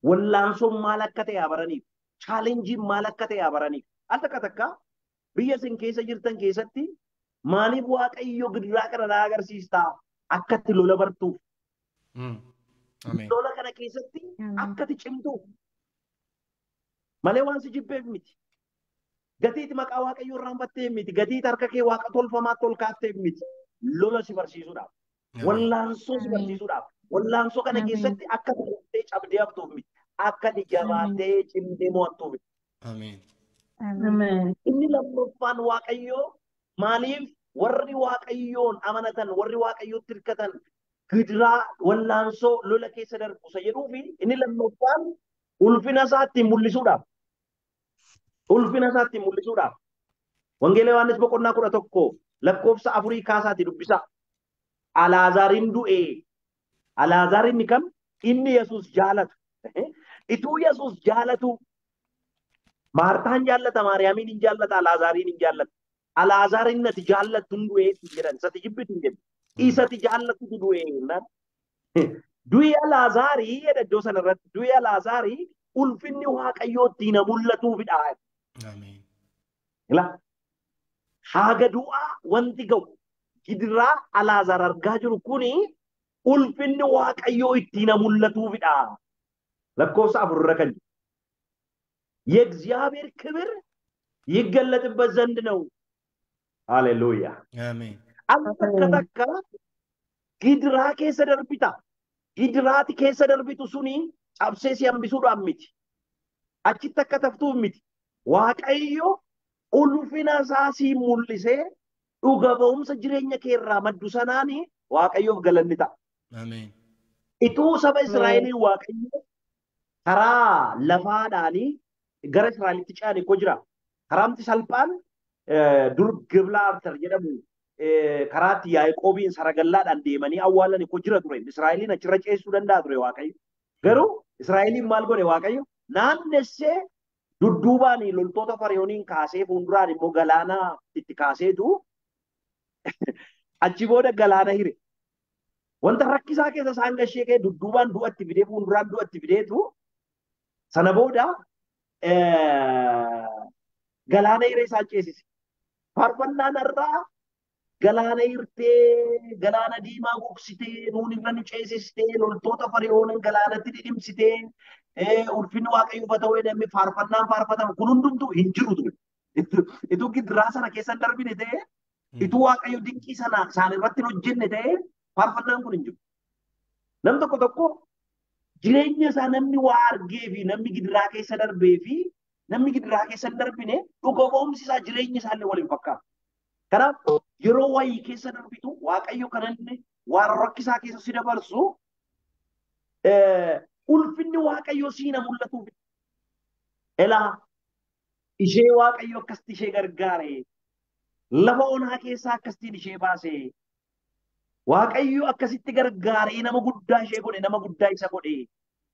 wallaansoon maal akka ta'e habaraniif, chaalenjiin maal akka ta'e habaraniif. Al takka takka biyya isin keessa jirtan keessatti maaliif Waaqayyo gidiraa kana na agarsiistaa akkatti lola bartuuf? Lola kana keessatti akkatti cimtuuf. Malee waan si jibbeef miti. Gatiiti maqaa Waaqayyoo irraanfatteef miti. Gatiiti harka kee waaqa tolfamaatti ol kaafteef miti. Lola si barsiisuudhaaf. Wallaansoo si barsiisuudhaaf. Wallaansoo kana keessatti akka jabaatee cabdee haftuuf miti. Akka jabaattee cimdee mo'attuuf miti. Ameen. Inni lammaffaan Waaqayyoo maaliif warri Waaqayyoon amanatan, warri Waaqayyootti hirkatan gidiraa wallaansoo lola keessa darbu isa jedhuu fi inni lammaffaan ulfina isaa ittiin mul'isuudhaaf. Ulfina isaa ittiin mul'isuudhaaf. Wangeela Yohaannis boqonnaa 11 lakkoofsa 4 kaasaati dubbisaa. Alaazaariin du'e. Alaazaar inni kam? Inni Yesuus jaalatu. Ituu Yesuus jaalatu Maartaan jaallata, Maariyaamiin hin jaallata, Alaazaariin hin jaallata. Alaazaar inni ati jaallattu hin du'e jedhan. Isati jibbitu hin jedhu. Isati jaallattu du'e jennaan. Du'i Alaazaarii jedha iddoo sanarratti. Du'i Alaazaarii ulfinni Waaqayyoo ittiin mul'atuufidha. Ameen. Ilaa haga du'aa wanti ga'u gidiraa Alaazaar argaa jiru kuni ulfinni Waaqayyoo ittiin mul'atuufidha. Lakkoofsa 4 irra kan jiru. የእግዚአብሔር ክብር ይገለጥበት ዘንድ ነው። ሃሌሉያ። አሜን። Al takka takka gidiraa keessa darbita. Gidiraati keessa darbitu suni cabsee si hambisuudhaan miti. Achitti akka taftuuf miti. Waaqayyo ulfina isaa si mul'isee dhuga ba'umsa jireenya kee irraa maddu sanaani Waaqayyoof galanni ta'a. Ameen. Ituu saba Israa'elii Waaqayyo karaa lafaadhaanii gara Israa'elitti ce'an ikkoo jira. Karaamti salphaan dur Gibla Artar jedhamu karaatti Yaaqoobiin saragallaadhaan deemanii awwaalan ikkoo jira ture. Israa'eliin achirra ceesisuu danda'a ture Waaqayyo. Garuu Israa'eliin maal godhe Waaqayyo? Naannessee dudduubaan loltoota Fariyooniin kaasee fuulduraan immoo galaana itti kaaseetu achi booda galaana hire. Wanta rakkisaa keessa isaan gashee ka'e dudduubaan du'atti fidee fuulduraan du'atti fideetu sana booda galaana hiree isaan ceesise. Faarfannaan irraa galaana hirtee, galaana diimaa gogsitee, nuun irra nu ceesistee, loltoota Fariyooniin galaanatti dhidhimsitee, ulfinni Waaqayyoof haa ta'u jedhamee faarfannaan faarfatamu kun hundumtuu hin jiru ture. Ituu gidiraa sana keessa hin darbine ta'ee, ituu Waaqayyo dinqii sana isaan irratti hin hojjenne ta'ee faarfannaan kun hin jiru. Nam tokko tokko jireenya isaa namni waa argee fi namni gidiraa keessa darbee fi namni gidiraa keessa hin darbine dhuga ba'umsi isaa jireenya isaallee waliin fakkaata. Kanaaf yeroo wayii keessa darbitu Waaqayyo kan inni waan rakkisaa keessa si dabarsu ulfinni Waaqayyoo siina mul'atuuf. Elaa ishee Waaqayyo akkasitti ishee gargaare, lafa onaa keessaa akkasitti ishee baase, Waaqayyo akkasitti gargaaree nama guddaa ishee godhe, nama guddaa isa godhe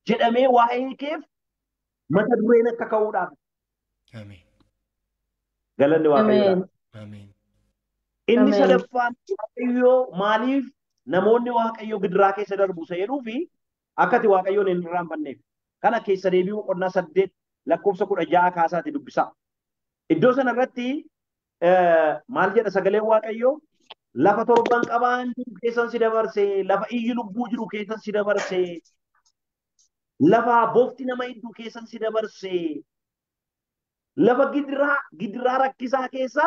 jedhamee waa'ee keef mata dureen akka ka'uudhaaf. Ameen. Galanni Waaqayyoodhaaf. Ameen. Inni sadaffaan Waaqayyo maaliif namoonni Waaqayyo gidiraa keessa darbu isa jedhuu fi akka ati Waaqayyoon hin irraanfanneef. Kana keessa deebi'uu boqonnaa 8 lakkoofsa 16 kaasaati dubbisaa. Iddoo sana irratti maal jedha sagaleen Waaqayyoo? Lafa torban qabaan jiru keessan si dabarse, lafa iyyi lubbuu jiru keessan si dabarse, lafa bofti nama hedduu keessan si dabarse, lafa gidiraa rakkisaa keessa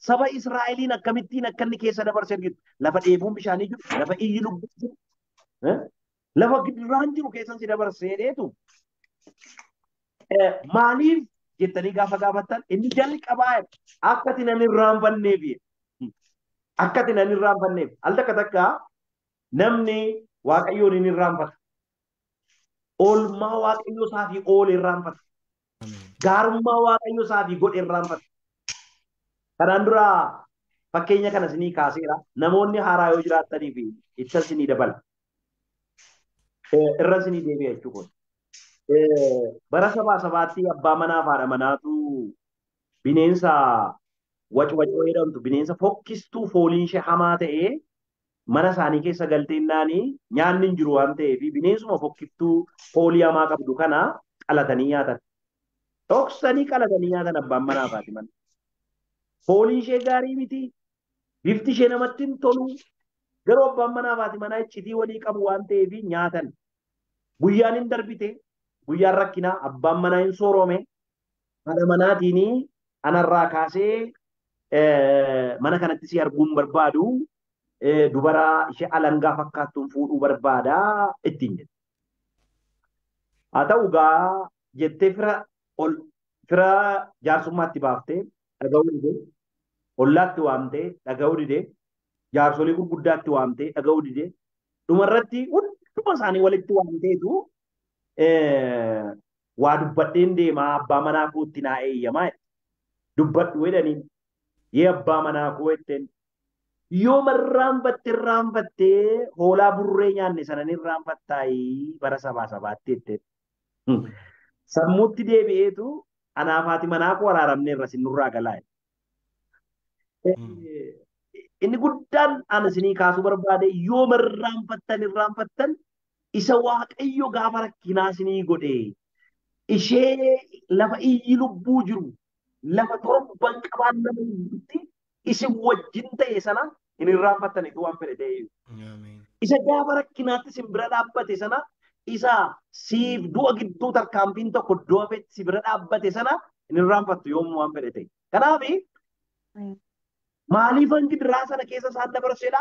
saba Israa'eliin akkamittiin akka inni keessa dabarse argitu. Lafa dheebuun bishaanii jiru, lafa iyyi lubbuu jiru, lafa gidiraan jiru keessan si dabarse jedheetu. Maaliif jettanii gaafa gaafattan inni jalqabaa akka ati nan irraanfanneef. Akka ati nan irraanfanneef. Al takka takka namni Waaqayyoon hin irraanfata. Oolmaa Waaqayyoo isaa fi oole irraanfata. Gaarummaa Waaqayyoo isaa fi godhe irraanfata. Kanaan dura fakkeenya kana isinii kaaseera. Namoonni haaraa yoo jiraattanii fi itti isinii dabala. Irra isinii deebi'a jechuudha. Bara sabaa sabaatti abbaa manaa fi haadha manaatu bineensa wacwacoo jedhamtu bineensa fokkistuu fooliin ishee hamaa ta'ee mana isaanii keessa galteennaanii nyaanni hin jiru waan ta'eef bineensuma fokkiftuu foolii hamaa qabdu kana qalatanii nyaatan. Dhoksanii qalatanii nyaatan abbaan manaa fi haati manaa. Fooliin ishee gaarii miti. Bifti ishee namatti hin tolu. Garuu abbaan manaa fi haati manaa iccitii walii qabu waan ta'eef nyaatan. Guyyaan hin darbite, guyyaan rakkinaa abbaan manaa hin soorome. Haadha manaatiin anarraa kaasee mana kanatti si arguun barbaadu. dubara ishee alangaa fakkaattuun fuudhuu barbaadaa ittiin jedhe. Haa ta'u gaa jettee fira jaarsummaatti baaftee dhaga'uu didee, ollaatti waamtee dhaga'uu didee, jaarsolii gurguddaatti waamtee dhaga'uu didee, dhumarratti hunduma isaanii walitti waamteetu waa dubbadheen deemaa abbaa manaa kootti naa eeyyamaa dubbadhu jedhaniin. Yee abbaa manaa koo jetteen yoo irraanfattee hoolaa burree nyaanne sanan irraanfattaayii bara sabaa sabaatti jetteen. Sammuutti deebi'eetu anaaf haati manaa koo araaramneerra sin nurraa galaa. Inni guddaan ani isinii kaasuu barbaade yoo irraanfattan isa Waaqayyo gaafa rakkinaa isinii godhe ishee lafa iyyi lubbuu jiru lafa torban qabaan nama iyyutti isin wajjin ta'e sana hin irraanfattanitu waan fedhe ta'e. Isa gaafa rakkinaatti isin bira dhaabbate sana isa siif du'a gidduu tarkaanfiin tokko du'a fetti si bira dhaabbate sana hin irraanfattu yoomuu waan fedhe ta'e. Kanaaf maaliifan gidiraa sana keessa isaan dabarsedha?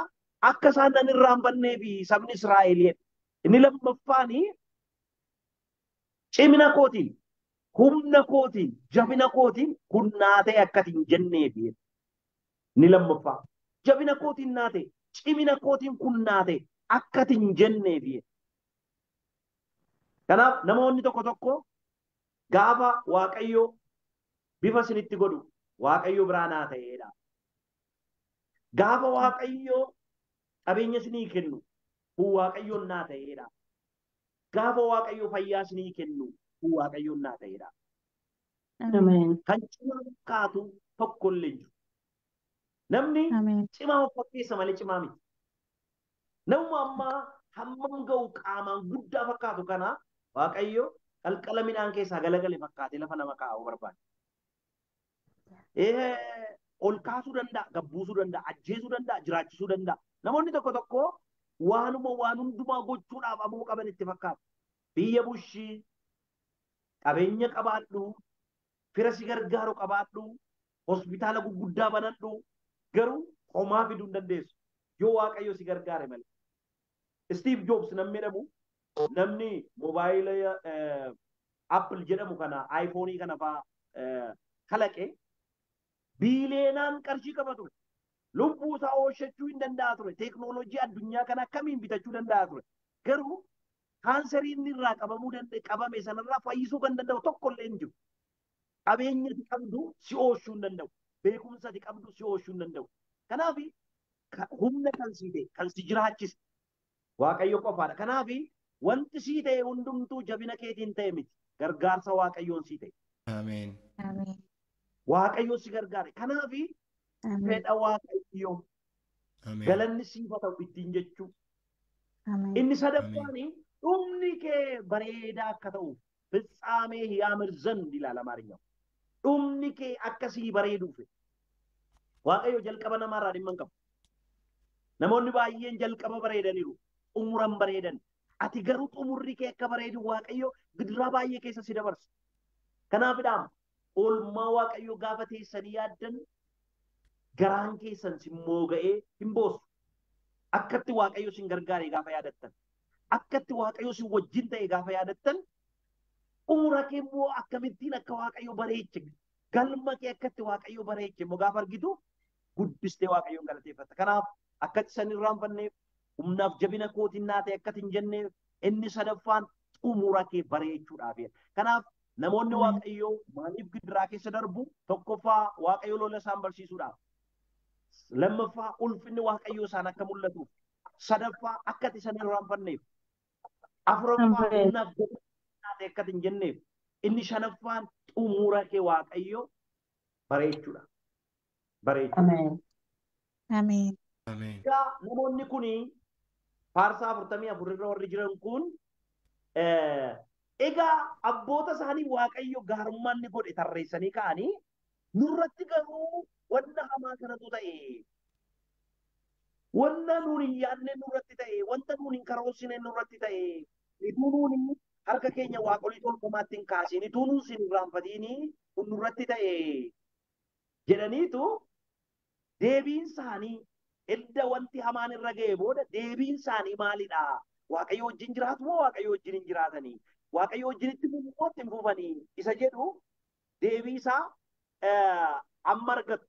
Akka isaan nan irraanfannee fi sabni Israa'el jedhe. Inni lammaffaan cimina kootiin, humna kootiin, jabina kootiin kun naa ta'e akkati hin jenneefi. Inni lammaffaa jabina kootiin naa ta'e, cimina kootiin kun naa ta'e akkati hin jenneefi. Kanaaf namoonni tokko tokko gaafa Waaqayyo bifa isinitti godhu Waaqayyo biraa naa ta'eedha. Gaafa Waaqayyo qabeenya isinii kennu kun Waaqayyoon naa ta'eedha. Gaafa Waaqayyo fayyaa isinii kennu kun Waaqayyoon naa ta'eedha. Kan cimaa fakkaatu tokko illee hin jiru. Namni cimaa of fakkeessa malee cimaa miti. Namuma ammaa hammam ga'u qaamaan guddaa fakkaatu kana Waaqayyo qalqala midhaan keessaa galagale fakkaatee lafa nama kaa'uu barbaada. Ol kaasuu danda'a, gabbuusuu danda'a, ajjeesuu danda'a, jiraachisuu danda'a. Namoonni tokko tokko waanuma waan hundumaa gochuudhaaf aboo qaban itti fakkaata. Biyya bushii, qabeenya qabaadhu, fira si gargaaru qabaadhu, hospitaala gurguddaa banadhu, garuu homaa fiduu hin dandeessu. Yoo Waaqayyo si gargaare malee. Steve Jobs namni jedhamu namni moobaayila Apple jedhamu kana iPhone kana fa'aa kalaqe biileenaan qarshii qaba ture. Lubbuu isaa oolchachuu hin danda'a ture. Teeknooloojii addunyaa kana akkamiin bitachuu danda'a ture. Garuu kaanserii inni irraa qabamuu danda'e qabame sanarraa fayyisuu kan danda'u tokko illee hin jiru. Qabeenya ati qabdu si oolchuu hin danda'u. Beekumsa ati qabdu si oolchuu hin danda'u. Kanaaf humna kan si ta'e kan si jiraachise Waaqayyo qofaadha. Kanaaf wanti sii ta'e hundumtuu jabina keetiin ta'e miti. Gargaarsa Waaqayyoon sii ta'e. Ameen. Waaqayyo si gargaare. Kanaaf fedha Waaqayyoo galanni siif haa ta'u ittiin jechuu. Inni sadaffaan dhumni kee bareedaa akka ta'uuf ፍጻሜህ ያምር ዘንድ ይላል አማርኛው። dhumni kee akkasii bareeduuf. Waaqayyo jalqaba namaarraa dhimma hin qabu. Namoonni baay'een jalqaba bareedaniiru, xumuran bareedan. Ati garuu xumurri kee akka bareedu Waaqayyo gidiraa baay'ee keessa si dabarsa. Kanaafidha oolmaa Waaqayyo gaafa teessanii yaaddan garaan keessan si mooga'ee hin boossu. Akkatti Waaqayyo sin gargaare gaafa yaadattan, akkatti Waaqayyo sin wajjin ta'e gaafa yaadattan, xumura kee immoo akkamittiin akka Waaqayyo bareeche, galma kee akkatti Waaqayyo bareeche immoo gaafa argitu guddistee Waaqayyoon galateeffatta. Kanaaf akkatti san irraanfanneef humnaaf jabina kootiin naa ta'e akkatti hin jenneef inni sadaffaan xumura kee bareechuudhaaf. Kanaaf namoonni Waaqayyoo maaliif gidiraa keessa darbu? Tokkoffaa Waaqayyo lola isaan barsiisuudhaaf. Lammaffaa ulfinni Waaqayyoo isaan akka mul'atuuf. Sadaffaa akkatti san irraanfanneef. Afuraffaa humnaaf jabina naa ta'e akkatti hin jenneef. Inni shanaffaan xumura kee Waaqayyo bareechuudha. Bareechuudha. Ameen. Egaa namoonni kuni faarsaa 44 irra warri jiran kun egaa abboota isaanii Waaqayyo gaarummaan ni godhe tarreessanii ka'anii nurratti garuu wanna hamaa kanatu ta'e. Wanna nuun hin yaadne nurratti ta'e, wanta nuun hin karoorsine nurratti ta'e, ituu nuun harka keenya waaqolii tolfamaatti hin kaasiin, ituu nuun sin irraanfatiin kun nurratti ta'e jedhaniitu deebiin isaanii Edda wanti hamaan irra ga'e booda deebiin isaanii maalidha? Waaqayyo wajjin jiraatu moo Waaqayyo wajjin hin jiraatanii? Waaqayyo wajjin itti fufu moo itti hin fufanii? Isa jedhu deebii isaa amma argattu.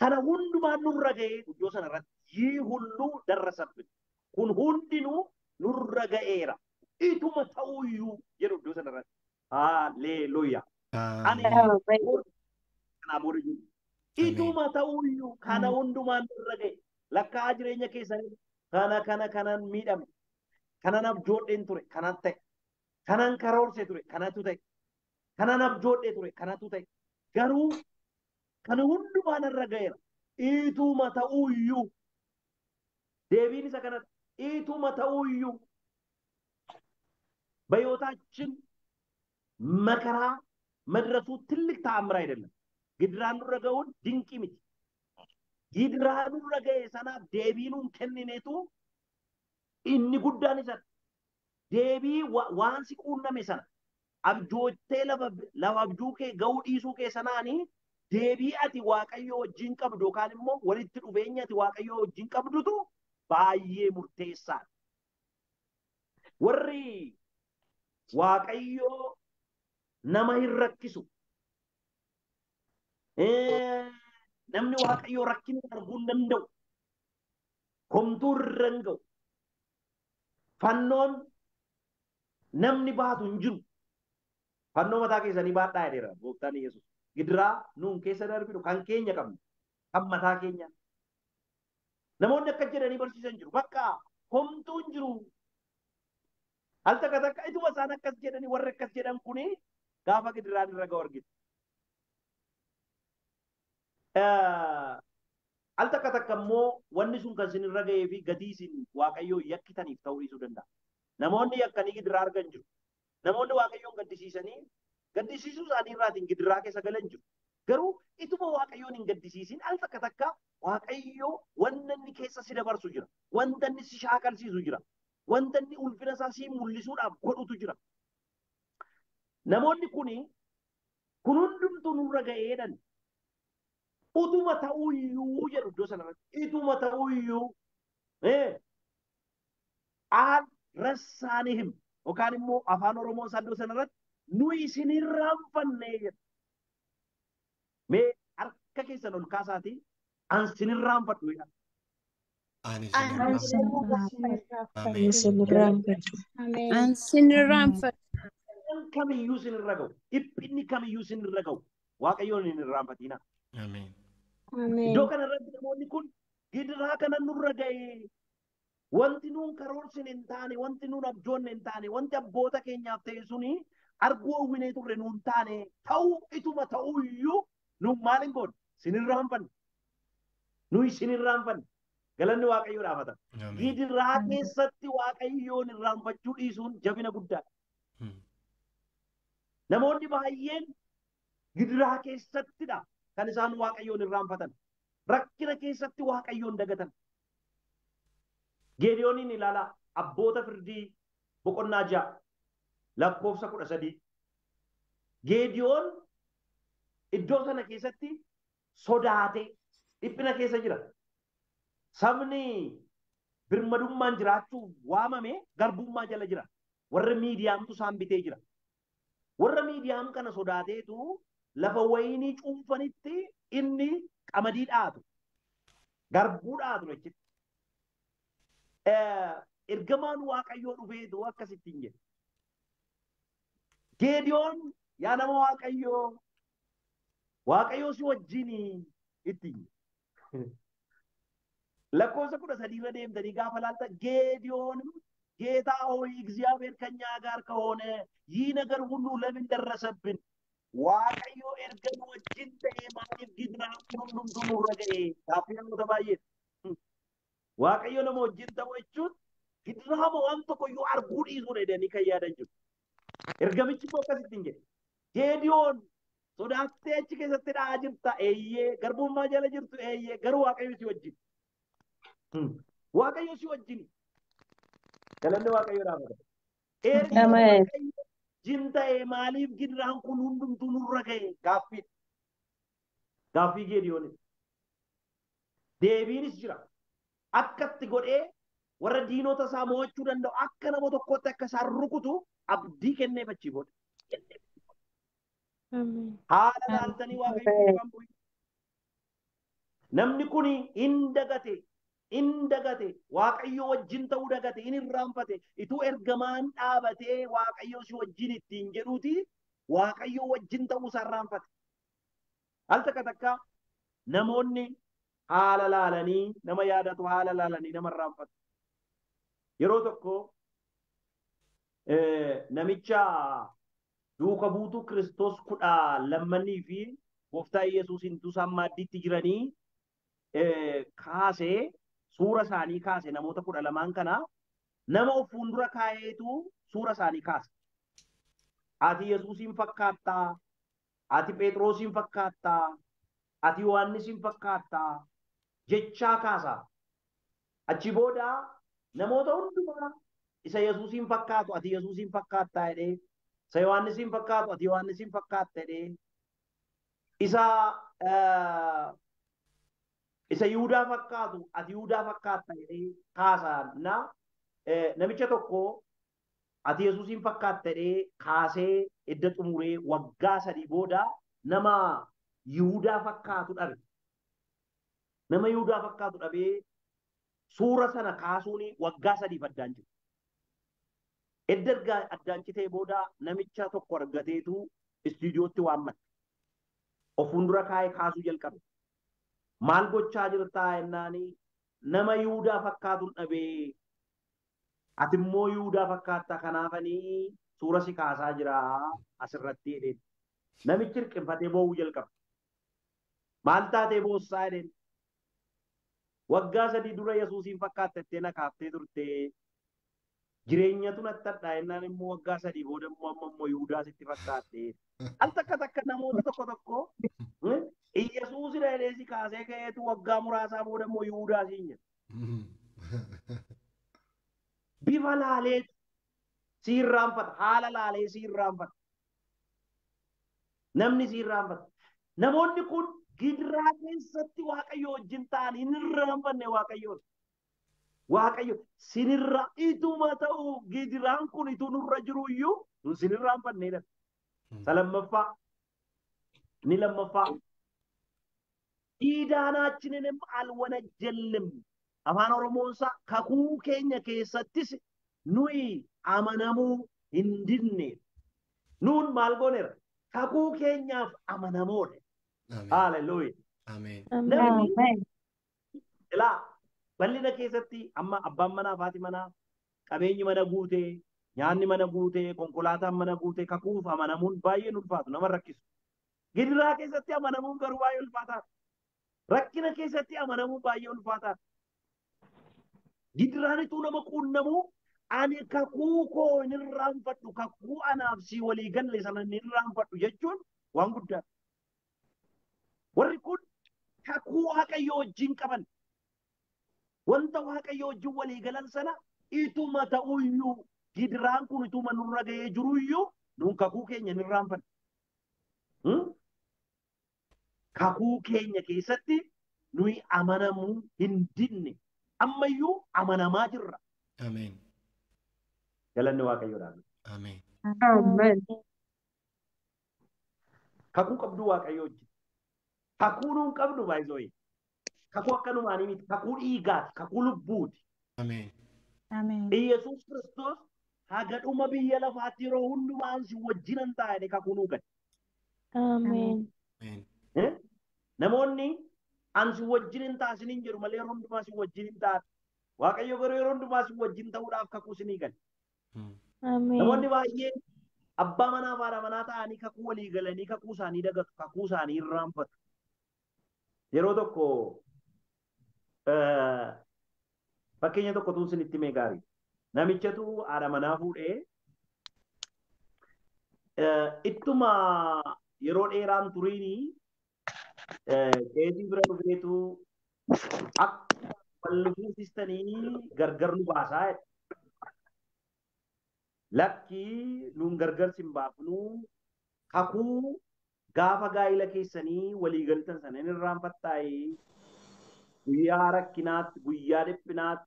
Kana hundumaa nurra ga'e iddoo sana irratti yii hulluu darrasabbin. Kun hundinuu nurra ga'eera. Ituma ta'uyyuu jedhu iddoo sana irratti. Haalleluuyaa. Ani kanaa booda jiru. Ituma ta'uyyuu kana hundumaan nurra ga'e. Lakkaa'aa jireenya keessanii kana kana kanan miidhame. Kanan abjoodheen ture kanan ta'e. Kanan karoorsee ture kanatu ta'e. Kanan abjoodhee ture kanatu ta'e. Garuu kana hundumaan irra ga'eera. Ituma ta'uyyuu. Deebiin isa kanadha. Ituma ta'uyyuu. በሕይወታችን መከራ መድረሱ ትልቅ ተአምር አይደለም። gidiraan nurra ga'uun dinqii miti. Gidiraa nurra ga'e sanaaf deebii nuun kennineetu inni guddaan isa deebii waan si quunname sana abjoottee lafa abjuu kee ga'uu dhiisuu kee sanaanii deebii ati Waaqayyo wajjin qabdu yookaan immoo walitti dhufeenya ati Waaqayyo wajjin qabdutu baay'ee murteessaadha. Warri Waaqayyo nama hin rakkisu. Namni Waaqayyo rakkina arguu hin danda'u. Homtuu irra hin ga'u. Fannoon namni baatu hin jiru. Fannoo mataa keessanii baadhaa jedheera gooftaan Yesuus. Gidiraa nuun keessa darbinu kan keenya qabnu kan mataa keenya. Namoonni akka jedhanii barsiisan jiru. Bakka homtuu hin jiru. Al takka takka ituma isaan akkas jedhanii warri akkas jedhan kuni gaafa gidiraan irra ga'u argitu. Al takka takka immoo wanni sun kan isin irra ga'ee fi gatii isin Waaqayyoo yakkitaniif ta'uu dhiisuu danda'a. Namoonni yakkanii gidiraa argan jiru. Namoonni Waaqayyoon gaddisiisanii gaddisiisuu isaanii irraatiin gidiraa keessa galan jiru. Garuu ituma Waaqayyoon hin gaddisiisin al takka takka Waaqayyoo wanta inni keessa si dabarsu jira. Wanta inni si shaakalsiisu jira. Wanta inni ulfina isaa si mul'isuudhaaf godhutu jira. Namoonni kuni kun hundumtuu nurra ga'eedhan. Utuma ta'uyyuu jedhu iddoo sanarratti. Ituma ta'uyyuu al rassaanihim yookaan immoo afaan Oromoo isaa iddoo sanarratti nuyi isin irraanfanne jedhu. Mee harka keessan ol kaasaatii an sin irraanfadhu jedha. Ani Isin irraanfadhu. An sin irraanfadhu. Kamiyyuu sin irra ga'u. Dhiphinni kamiyyuu sin irra ga'u. Waaqayyoon hin irraanfatinaa. Ameen. Iddoo kanarratti namoonni kun gidiraa kana nurra ga'e. Wanti nuun karoorsine hin taane, wanti nuun abjoonne hin taane, wanti abboota keenyaaf ta'e suni arguu hawwinee turre nuun taane ta'uu ituma ta'uyyuu nuun maal hin goone? Sin irraanfanne. Nuyi sin irraanfanne. Galanni Waaqayyoo dhaafata. Gidiraa keessatti Waaqayyoon irraanfachuu dhiisuun jabina guddaadha. Namoonni baay'een gidiraa keessattidha kan isaan Waaqayyoon irraanfatan. Rakkina keessatti Waaqayyoon dagatan. Geediyooniin ilaalaa abboota firdii boqonnaa 6 lakkoofsa 13. Geediyoon iddoo sana keessatti sodaatee dhiphina keessa jira. Sabni birmadummaan jiraachuuf waamame garbummaa jala jira. Warra Miidiyaamtu isaan bitee jira. Warra Miidiyaam kana sodaateetu lafa wayinii cuunfanitti inni qamadii dhaatu. Garbuu dhaatu jechuudha. Ergamaan Waaqayyoo dhufeetu akkasittiin jedhe. Geediyoon yaa nama Waaqayyoo, Waaqayyoo si wajjin ittiin jedhe. Lakkoofsa 13 irra deemtanii gaafa laalta Geediyoon ጌታ ሆይ እግዚአብሔር ከኛ ጋር ከሆነ ይህ ነገር ሁሉ ለምን ደረሰብን? Waaqayyo erga nu wajjin ta'ee maaliif gidiraan kun hundumtuu nurra ga'e? Gaaffii namoota baay'ee. Waaqayyo nama wajjin ta'u jechuun gidiraama waan tokko iyyuu arguu dhiisuudha jedhanii kan yaadan jiru. Ergamichi immoo akkasittiin jedhe. Geediyoon sodaattee achi keessatti dha'aa jirta eeyyee, garbummaa jala jirtu eeyyee, garuu Waaqayyo si wajjin. Waaqayyo si wajjin. Galanni Waaqayyo dhaabata. Erga Waaqayyo wajjin ta'ee maaliif gidiraan kun hundumtuu nurra ga'e? Gaaffii. Gaaffii Geediyoon. Deebiinis jira. Akkatti godhee warra diinota isaa mo'achuu danda'u akka nama tokkotti akka isaan rukutu abdii kenneef achii booda. Haala laaltanii Waaqayyo duukaa bu'u. Namni kun hin dagate, hin dagate, Waaqayyo wajjin ta'uu dagate, hin irraanfate. Ituu ergamaan dhaabatee Waaqayyo si wajjin ittiin jedhuuti Waaqayyo wajjin ta'uu isaa irraanfate. Al takka takka namoonni haala laalanii nama yaadatu haala laalanii nama irraanfatu. Yeroo tokko namicha duuka buutuu Kiristoos 12 fi gooftaa Yesuus hintuu isaan maaddiitti jiranii kaasee suura isaanii kaase namoota 12 kana nama of fuuldura kaa'eetu suura isaanii kaase. Ati Yesuusiin fakkaattaa, ati Phexrosiin fakkaattaa, ati Yohaannisiin fakkaattaa jechaa kaasa. Achi booda namoota hundumaa isa Yesuusiin fakkaatu ati Yesuusiin fakkaattaa jedhee, isa Yohaannisiin fakkaatu ati Yohaannisiin fakkaatta jedhee, isa Yihudaa fakkaatu ati Yihudaa fakkaatta jedhee kaasa. Na namicha tokko ati Yesuusiin fakkaatta jedhee kaasee edda xumuree waggaa 3 booda nama Yihudaa fakkaatu dhabe. Nama Yihudaa fakkaatu dhabee suura sana kaasuun waggaa 3 addaan jiru. Edda addaan citee booda namicha tokko argateetu istuudiyootti waammate. Of fuuldura kaa'ee kaasuu jalqabe. Maal gochaa jirtaa jennaani nama Yihudaa fakkaatu dhabee ati immoo Yihudaa fakkaatta kanaafanii suura si kaasaa jira asirratti jedheen. Namichi hirqinfatee boo'uu jalqabe. Maal taatee boossaa jedheen. Waggaa 3 dura Yesuusiin fakkaatta jettee na kaaftee turte. Jireenyatu natti hadhaa jennaan immoo waggaa 3 booda immoo amma immoo Yihudaa sitti fakkaatte. Al takka takka namoota tokko tokko Yesuusidha jedhee si kaasee ka'eetu waggaa muraasaa booda immoo Yihudaa siin jedha. Bifa laaleetu si irraanfata. Haala laalee si irraanfata. Namni si irraanfata. Namoonni kun gidiraa keessatti Waaqayyo wajjin ta'an hin irraanfanne Waaqayyoon. Waaqayyo sinirra ituma ta'u gidiraan kun ituu nurra jiru iyyuu nun sin irraanfanneedha. Isa lammaffaa. Inni lammaffaa. Iidaanaachininim alwanajjallim. Afaan Oromoonsaa kakuu keenya keessattis nuyi amanamuu hin didne. Nuun maal gooneera? Kakuu keenyaaf amanamoodha. Haaleluyyaa. Ameen. Namni ilaa bal'ina keessatti amma abbaan manaa fi haati manaa qabeenyi mana guutee, nyaanni mana guutee, konkolaataan mana guutee kakuuf amanamuun baay'ee ulfaatu nama rakkisu. Gidiraa keessatti amanamuun garuu baay'ee ulfaataadha. Rakkina keessatti amanamuun baay'ee ulfaataadha. Gidiraan ituu nama quunnamuu ani kakuu koo hin irraanfadhu, kakuu anaaf si walii galle sana hin irraanfadhu jechuun waan guddaadha. Warri kun kakuu Waaqayyoo wajjin qaban, wanta Waaqayyoo wajjin walii galan sana ituma ta'uyyuu gidiraan kun ituma nurra ga'ee jiruyyuu nuun kakuu keenya hin irraanfanne. Kakuu keenya keessatti nuyi amanamuu hin didne. Ammayyuu amanamaa jirra. Ameen. Galanni Waaqayyoodhaaf. Ameen. Ameen. Kakuu qabdu Waaqayyoo wajjin. Kakuu nuun qabnu baay'isooyi. Kakuu akkanumaanii miti. Kakuu dhiigaati. Kakuu lubbuuti. Ameen. Ameen. Iyyasuus Kiristoos haga dhuma biyya lafaatti yeroo hundumaan si wajjinan ta'a jedhee kakuu nuu gale. Ameen. Ameen. Namoonni an si wajjin hin ta'a isiniin jedhu malee yeroo hundumaa si wajjin hin ta'a. Waaqayyo garuu yeroo hundumaa si wajjin ta'uudhaaf kakuu isinii gale. Ameen. Namoonni baay'een abbaa manaa fi haadha manaa ta'anii kakuu walii galanii kakuu isaanii dagatu, kakuu isaanii irraanfatu. Yeroo tokko fakkeenya tokkotu isinitti himee gaarii. Namichatu haadha manaa fuudhee ittuma yeroo dheeraan turiinii qeesii bira dhufeetu akka wal fuusistanii gargar nu baasaa jedhe. Lakkii nuun gargar sin baafnu kakuu gaafa gaa'ila keessanii walii galtan sana hin irraanfattaayii. Guyyaa rakkinaatti, guyyaa dhiphinaatti,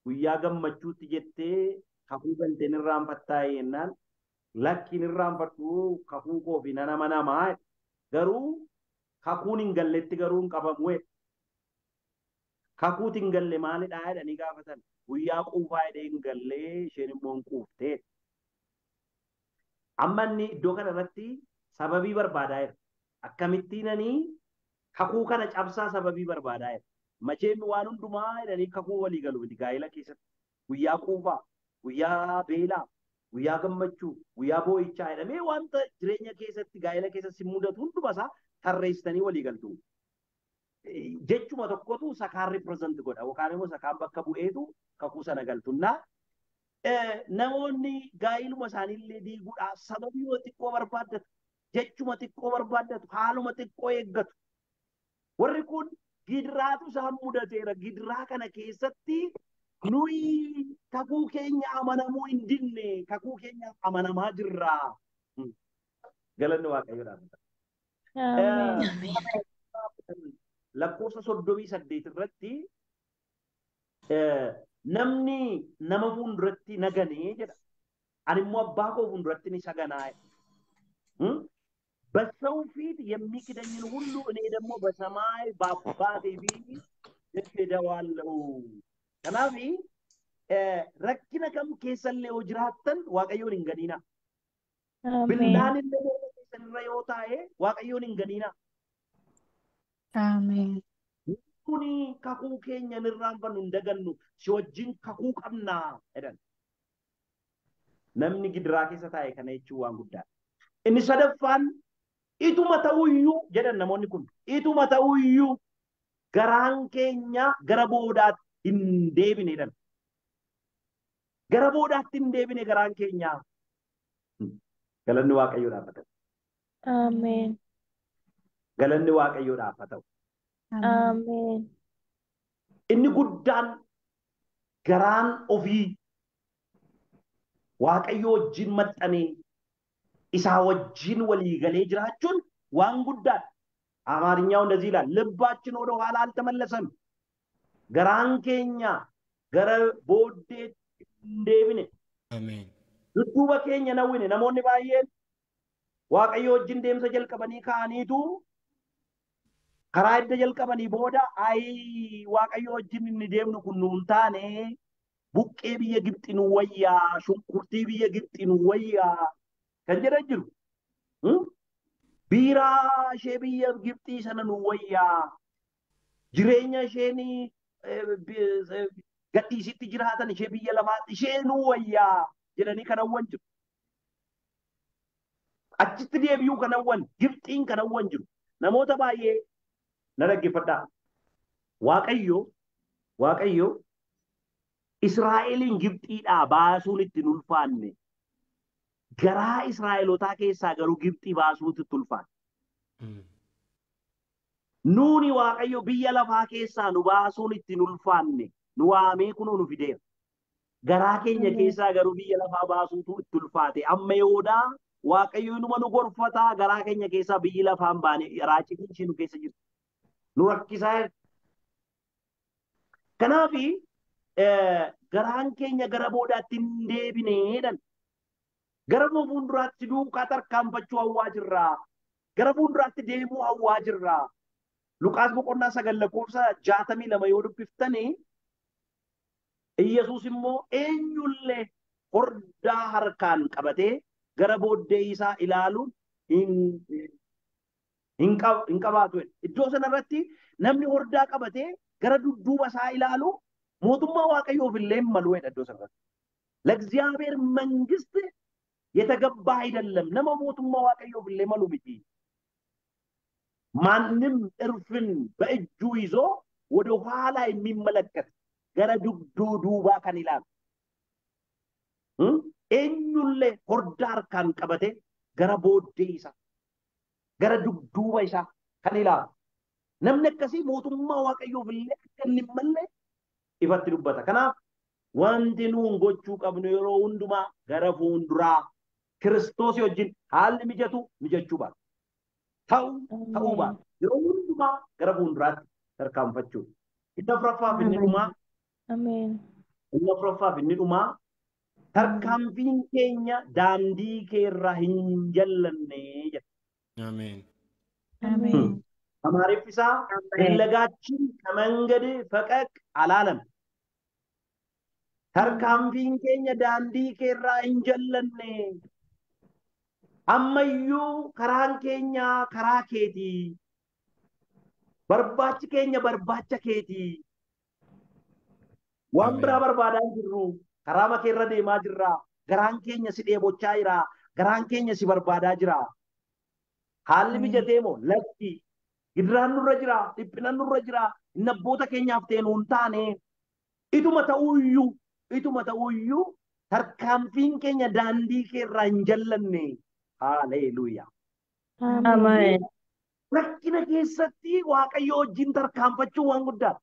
guyyaa gammachuutti jettee kakuu galteen irraanfattaa jennaan lakkiin irraanfadhu kakuu koo fi nan amanamaa jedhe. Garuu kakuun hin galletti garuu hin qabamu jedhe. Kakuuti hin galle maalidhaa jedhanii gaafatan. Guyyaa quufaa jedhee hin gallee isheen immoo hin quuftee. Amma inni iddoo kana irratti sababii barbaadaa jira. Akkamittiinanii kakuu kana cabsaa sababii barbaadaa jira. Macheen waan hundumaa jedhanii kakuu walii galu miti gaa'ela keessatti. Guyyaa quufaa, guyyaa beelaa, guyyaa gammachuu, guyyaa boo'ichaa jedhamee wanta jireenya keessatti gaa'ela keessatti mudatu hunduma isaa tarreessitanii walii galtu. Jechuma tokkotu sakaan represent godha yookaan immoo sakaan bakka bu'eetu kakuu sana galtunnaa. Namoonni gaa'iluma isaaniillee diiguudhaaf sababii xiqqoo barbaaddatu, jechuma xiqqoo barbaaddatu, haaluma xiqqoo eeggatu. Warri kun gidiraatu isaan mudateera. Gidiraa kana keessatti nuyi kakuu keenya amanamuu hin dinne, kakuu keenya amanamaa jirra. Galanni Waaqayyoodhaaf. Ameen. Lakkoofsa 38 irratti namni nama fuulduratti na ganee jedha. Ani immoo abbaa koo fuulduratti ni saganaa. በሰው ፊት የሚክደኝን ሁሉ እኔ ደግሞ በሰማይ በአባቴ ፊት እክደዋለሁ። Kanaaf rakkina kam keessallee yoo jiraattan Waaqayyoon hin ganiina. Billaan illee morma keessan irra yoo taa'e Waaqayyoon hin ganiina. Ameen. Kuni kakuu keenya hin irraanfannu hin dagannu si wajjin kakuu qabnaa jedhan. Namni gidiraa keessa taa'e kana jechuun waan guddaadha. Inni sadaffaan ituma ta'uyyuu jedhan namoonni kun ituma ta'uyyuu garaan keenya gara boodaatti hin deebine jedhan. Gara boodaatti hin deebine garaan keenya. Galanni Waaqayyoodhaaf haa ta'u. Ameen. Galanni Waaqayyoodhaaf haa ta'u. Ameen. Inni guddaan garaan ofii Waaqayyo wajjin maxxanee isaa wajjin walii galee jiraachuun waan guddaadha. አማርኛው እንደዚህ ይላል፣ ልባችን ወደ ኋላ አልተመለሰም፣ garaan keenya gara booddeetti hin deebine. Ameen. Dudduuba keenya nawwine. Namoonni baay'een Waaqayyo wajjin deemsa jalqabanii ka'aniitu karaa edda jalqabanii booda ayi Waaqayyo wajjin inni deemnu kun nuun taane buqqee biyya Gibxi nu wayyaa, shunkurtii biyya Gibxi nu wayyaa kan jedhan jiru. Biiraa ishee biyya Gibxii sana nu wayyaa, jireenya isheen gadhiisitti jiraatan ishee biyya lafaatti ishee nu wayyaa jedhanii kan hawwan jiru. Achitti deebi'uu kan hawwan, Gibxiin kan hawwan jiru. Namoota baay'ee na dhaggeeffadhaa. Waaqayyo Israa'eliin Gibxiidhaa baasuun itti hin ulfaanne. Garaa Israa'elotaa keessaa garuu Gibxii baasuutu itti ulfaanne. Nuuni Waaqayyo biyya lafaa keessaa nu baasuun itti hin ulfaanne. Nu waamee kunoo nu fideera. Garaa keenya keessaa garuu biyya lafaa baasuutu itti ulfaate. Amma yoodaa Waaqayyo inuma nu gorfataa garaa keenya keessaa biyyi lafaa hin baane raacitiin ishee nu keessa jirti. Nu rakkisaa jirti. Kanaaf garaan keenya gara boodaatti hin deebineedhan. Gara fuulduraatti duukaa tarkaanfachuu hawwaa jirra. Gara fuulduraatti deemuu hawwaa jirra. Luqaas boqonnaa 9 lakkoofsa 62 yoo dubbiftanii Iyyasuus immoo eenyullee hordaa harkaan qabatee gara booddee isaa ilaaluun hin qabaatu. Iddoo sanarratti namni hordaa qabatee gara dudduuba isaa ilaalu mootummaa Waaqayyoof illee hin malu jedha iddoo sanarratti. ለእግዚአብሔር መንግስት የተገባ አይደለም። nama mootummaa Waaqayyoof illee malu miti. ማንም እርፍን በእጁ ይዞ ወደ ኋላ የሚመለከት gara dudduuba kan ilaalu eenyullee hordaa harkaan qabatee gara booddee isaa gara dudduuba isaa kan ilaalu namni akkasii mootummaa Waaqayyoof illee akka inni hin malle ifatti dubbata. Kanaaf wanti nuun gochuu qabnu yeroo hundumaa gara fuulduraa Kiristoos wajjin haalli mijatu mijachuu baata. Ta'uu baata. Yeroo hundumaa gara fuulduraatti tarkaanfachuu. Inni afuraffaaf inni dhumaa. Ameen. Inni afuraffaaf inni dhumaa. Tarkaanfiin keenya daandii keerraa hin jallanne jedha. Ameen. Ameen. Amaariffi isaa ፍለጋችን ከመንገድ ፈቀቅ አላለም። Tarkaanfiin keenya daandii keerraa hin jallanne. Ammayyuu karaan keenya karaa keetii. Barbaachi keenya barbaacha keetii. Waan biraa barbaadaa hin jirru. Karaa keerra deemaa jirra. Garaan keenya si dheebochaa jira. Garaan keenya si barbaadaa jira. Haalli mijatee moo lakki. Gidiraan nurra jira. Dhiphinaan nurra jira. Inni abboota keenyaaf ta'e nuun taane. Ituma ta'uyyuu tarkaanfiin keenya daandii keerraa hin jallanne. Haleluuyaa. Ameen. Rakkina keessatti Waaqayyo wajjin tarkaanfachuun waan guddaadha.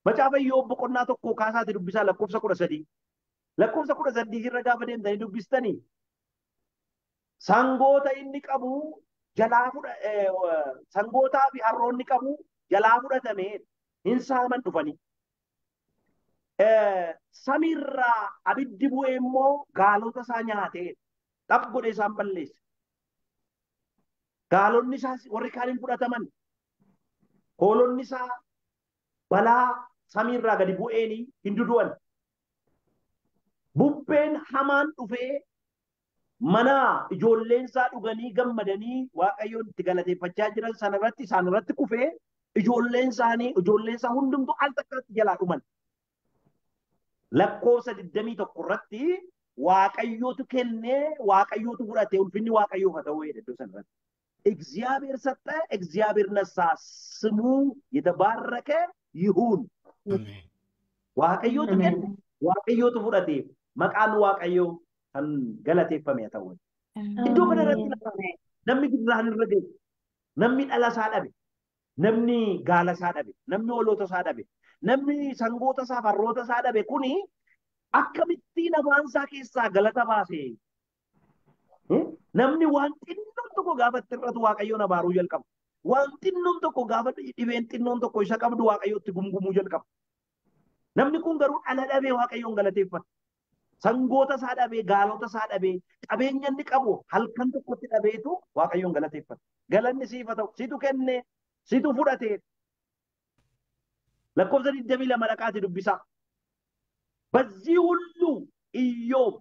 Macaafa Iyyoob boqonnaa 1 kaasaati dubbisaa lakkoofsa 13. Lakkoofsa 13 irra gaafa deemtanii dubbistanii sangoota inni qabu jalaa sangootaa fi harroonni qabu jalaa fudhatamee hin saaman dhufanii. Samiirraa abiddi bu'ee immoo gaalota isaa nyaatee xaph godhee isaan balleesse. Gaalonni isaas warri kaaniin fudhataman. Hoolonni isaa balaa samiirraa gadi bu'eenii hin dudu'an. Bubbeen hamaan dhufee mana ijoolleen isaa dhuganii gammadanii Waaqayyoon itti galateeffachaa jiran sanarratti isaan irratti kufee ijoolleen isaa hundumtuu al takkaatti jalaa dhuman. Lakkoofsa 21 irratti Waaqayyootu kennee Waaqayyootu fudhate ulfinni Waaqayyoof haa ta'u iddoo sanarratti. እግዚአብሔር ሰጠ፣ እግዚአብሔር ነሳ፣ ስሙ የተባረከ ይሁን። Waaqayyootu kenne, Waaqayyootu fudhate, maqaan Waaqayyoo kan galateeffame haa ta'u. Iddoo kanarratti namni gidiraan irra ga'e, namni dhala isaa dhabe, namni gaala isaa dhabe, namni hoolota isaa dhabe, namni sangoota isaa farroota isaa dhabe kuni akkamittiin afaan isaa keessaa galata baase? Namni waan xinnoon tokko gaafa itti irratu Waaqayyoon abaaruu jalqaba. Waan xinnoon tokko gaafa dhibeen xinnoon tokko isa qabdu Waaqayyootti gumgumuu jalqaba. Namni kun garuu dhala dhabee Waaqayyoon galateeffata. Sangoota isaa dhabee, gaalota isaa dhabee, qabeenya inni qabu halkan tokkotti dhabeetu Waaqayyoon galateeffata. Galanni siif haa ta'u, situ kenne, situ fudhate. Lakkoofsa 22 dhaqaati dubbisaa. በዚህ ሁሉ ኢዮብ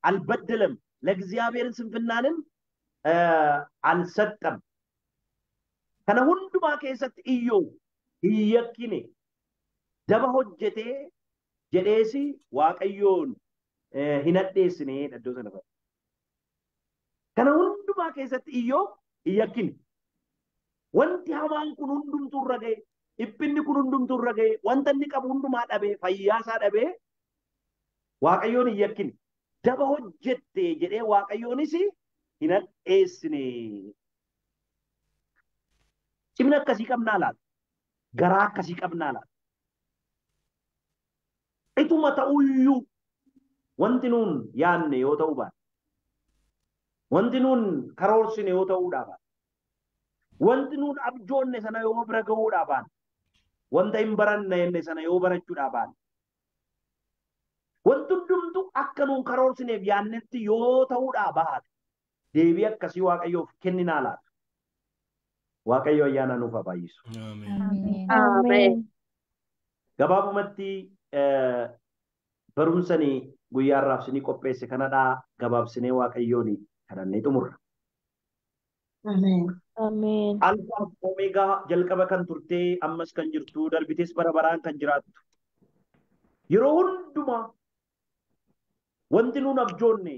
አልበደለም፣ ለእግዚአብሔር ስንፍናንም አልሰጠም። Kana hundumaa keessatti Iyyoob hin yakkine, daba hojjetee jedheesi Waaqayyoon hin hadheessine iddoo sana irratti. Kana hundumaa keessatti Iyyoob hin yakkine. Wanti hamaan kun hundumtuu irra ga'e, dhiphinni kun hundumtuu irra ga'e, wanta inni qabu hundumaa dhabee, fayyaa isaa dhabee Waaqayyoon hin yakkine. Daba hojjette jedhee Waaqayyoonis hin hadheessine. Cimina akkasii qabnaa laata? Garaa akkasii qabnaa laata? Ituma ta'uyyuu wanti nuun yaanne yoo ta'uu baate, wanti nuun karoorsine yoo ta'uudhaa baate, wanti nuun abjoonne sana yoo bira ga'uudhaa baate, wanta hin baranne jenne sana yoo barachuudhaa baate, wanti hundumtuu akka nuun karoorsineef yaannetti yoo ta'uudhaa baate, deebii akkasii Waaqayyoof kenninaa laata? Waaqayyo ayyaana nuuf haa baay'isu. Ameen. Gabaabumatti barumsani guyyaa har'aaf isinii qopheesse kanadhaa gabaabsinee Waaqayyoon kadhannee xumurra. Ameen. Alfaa fi Omeegaa jalqaba kan turtee ammas kan jirtu darbitees bara baraan kan jiraattu. Yeroo hundumaa wanti nuun abjoonne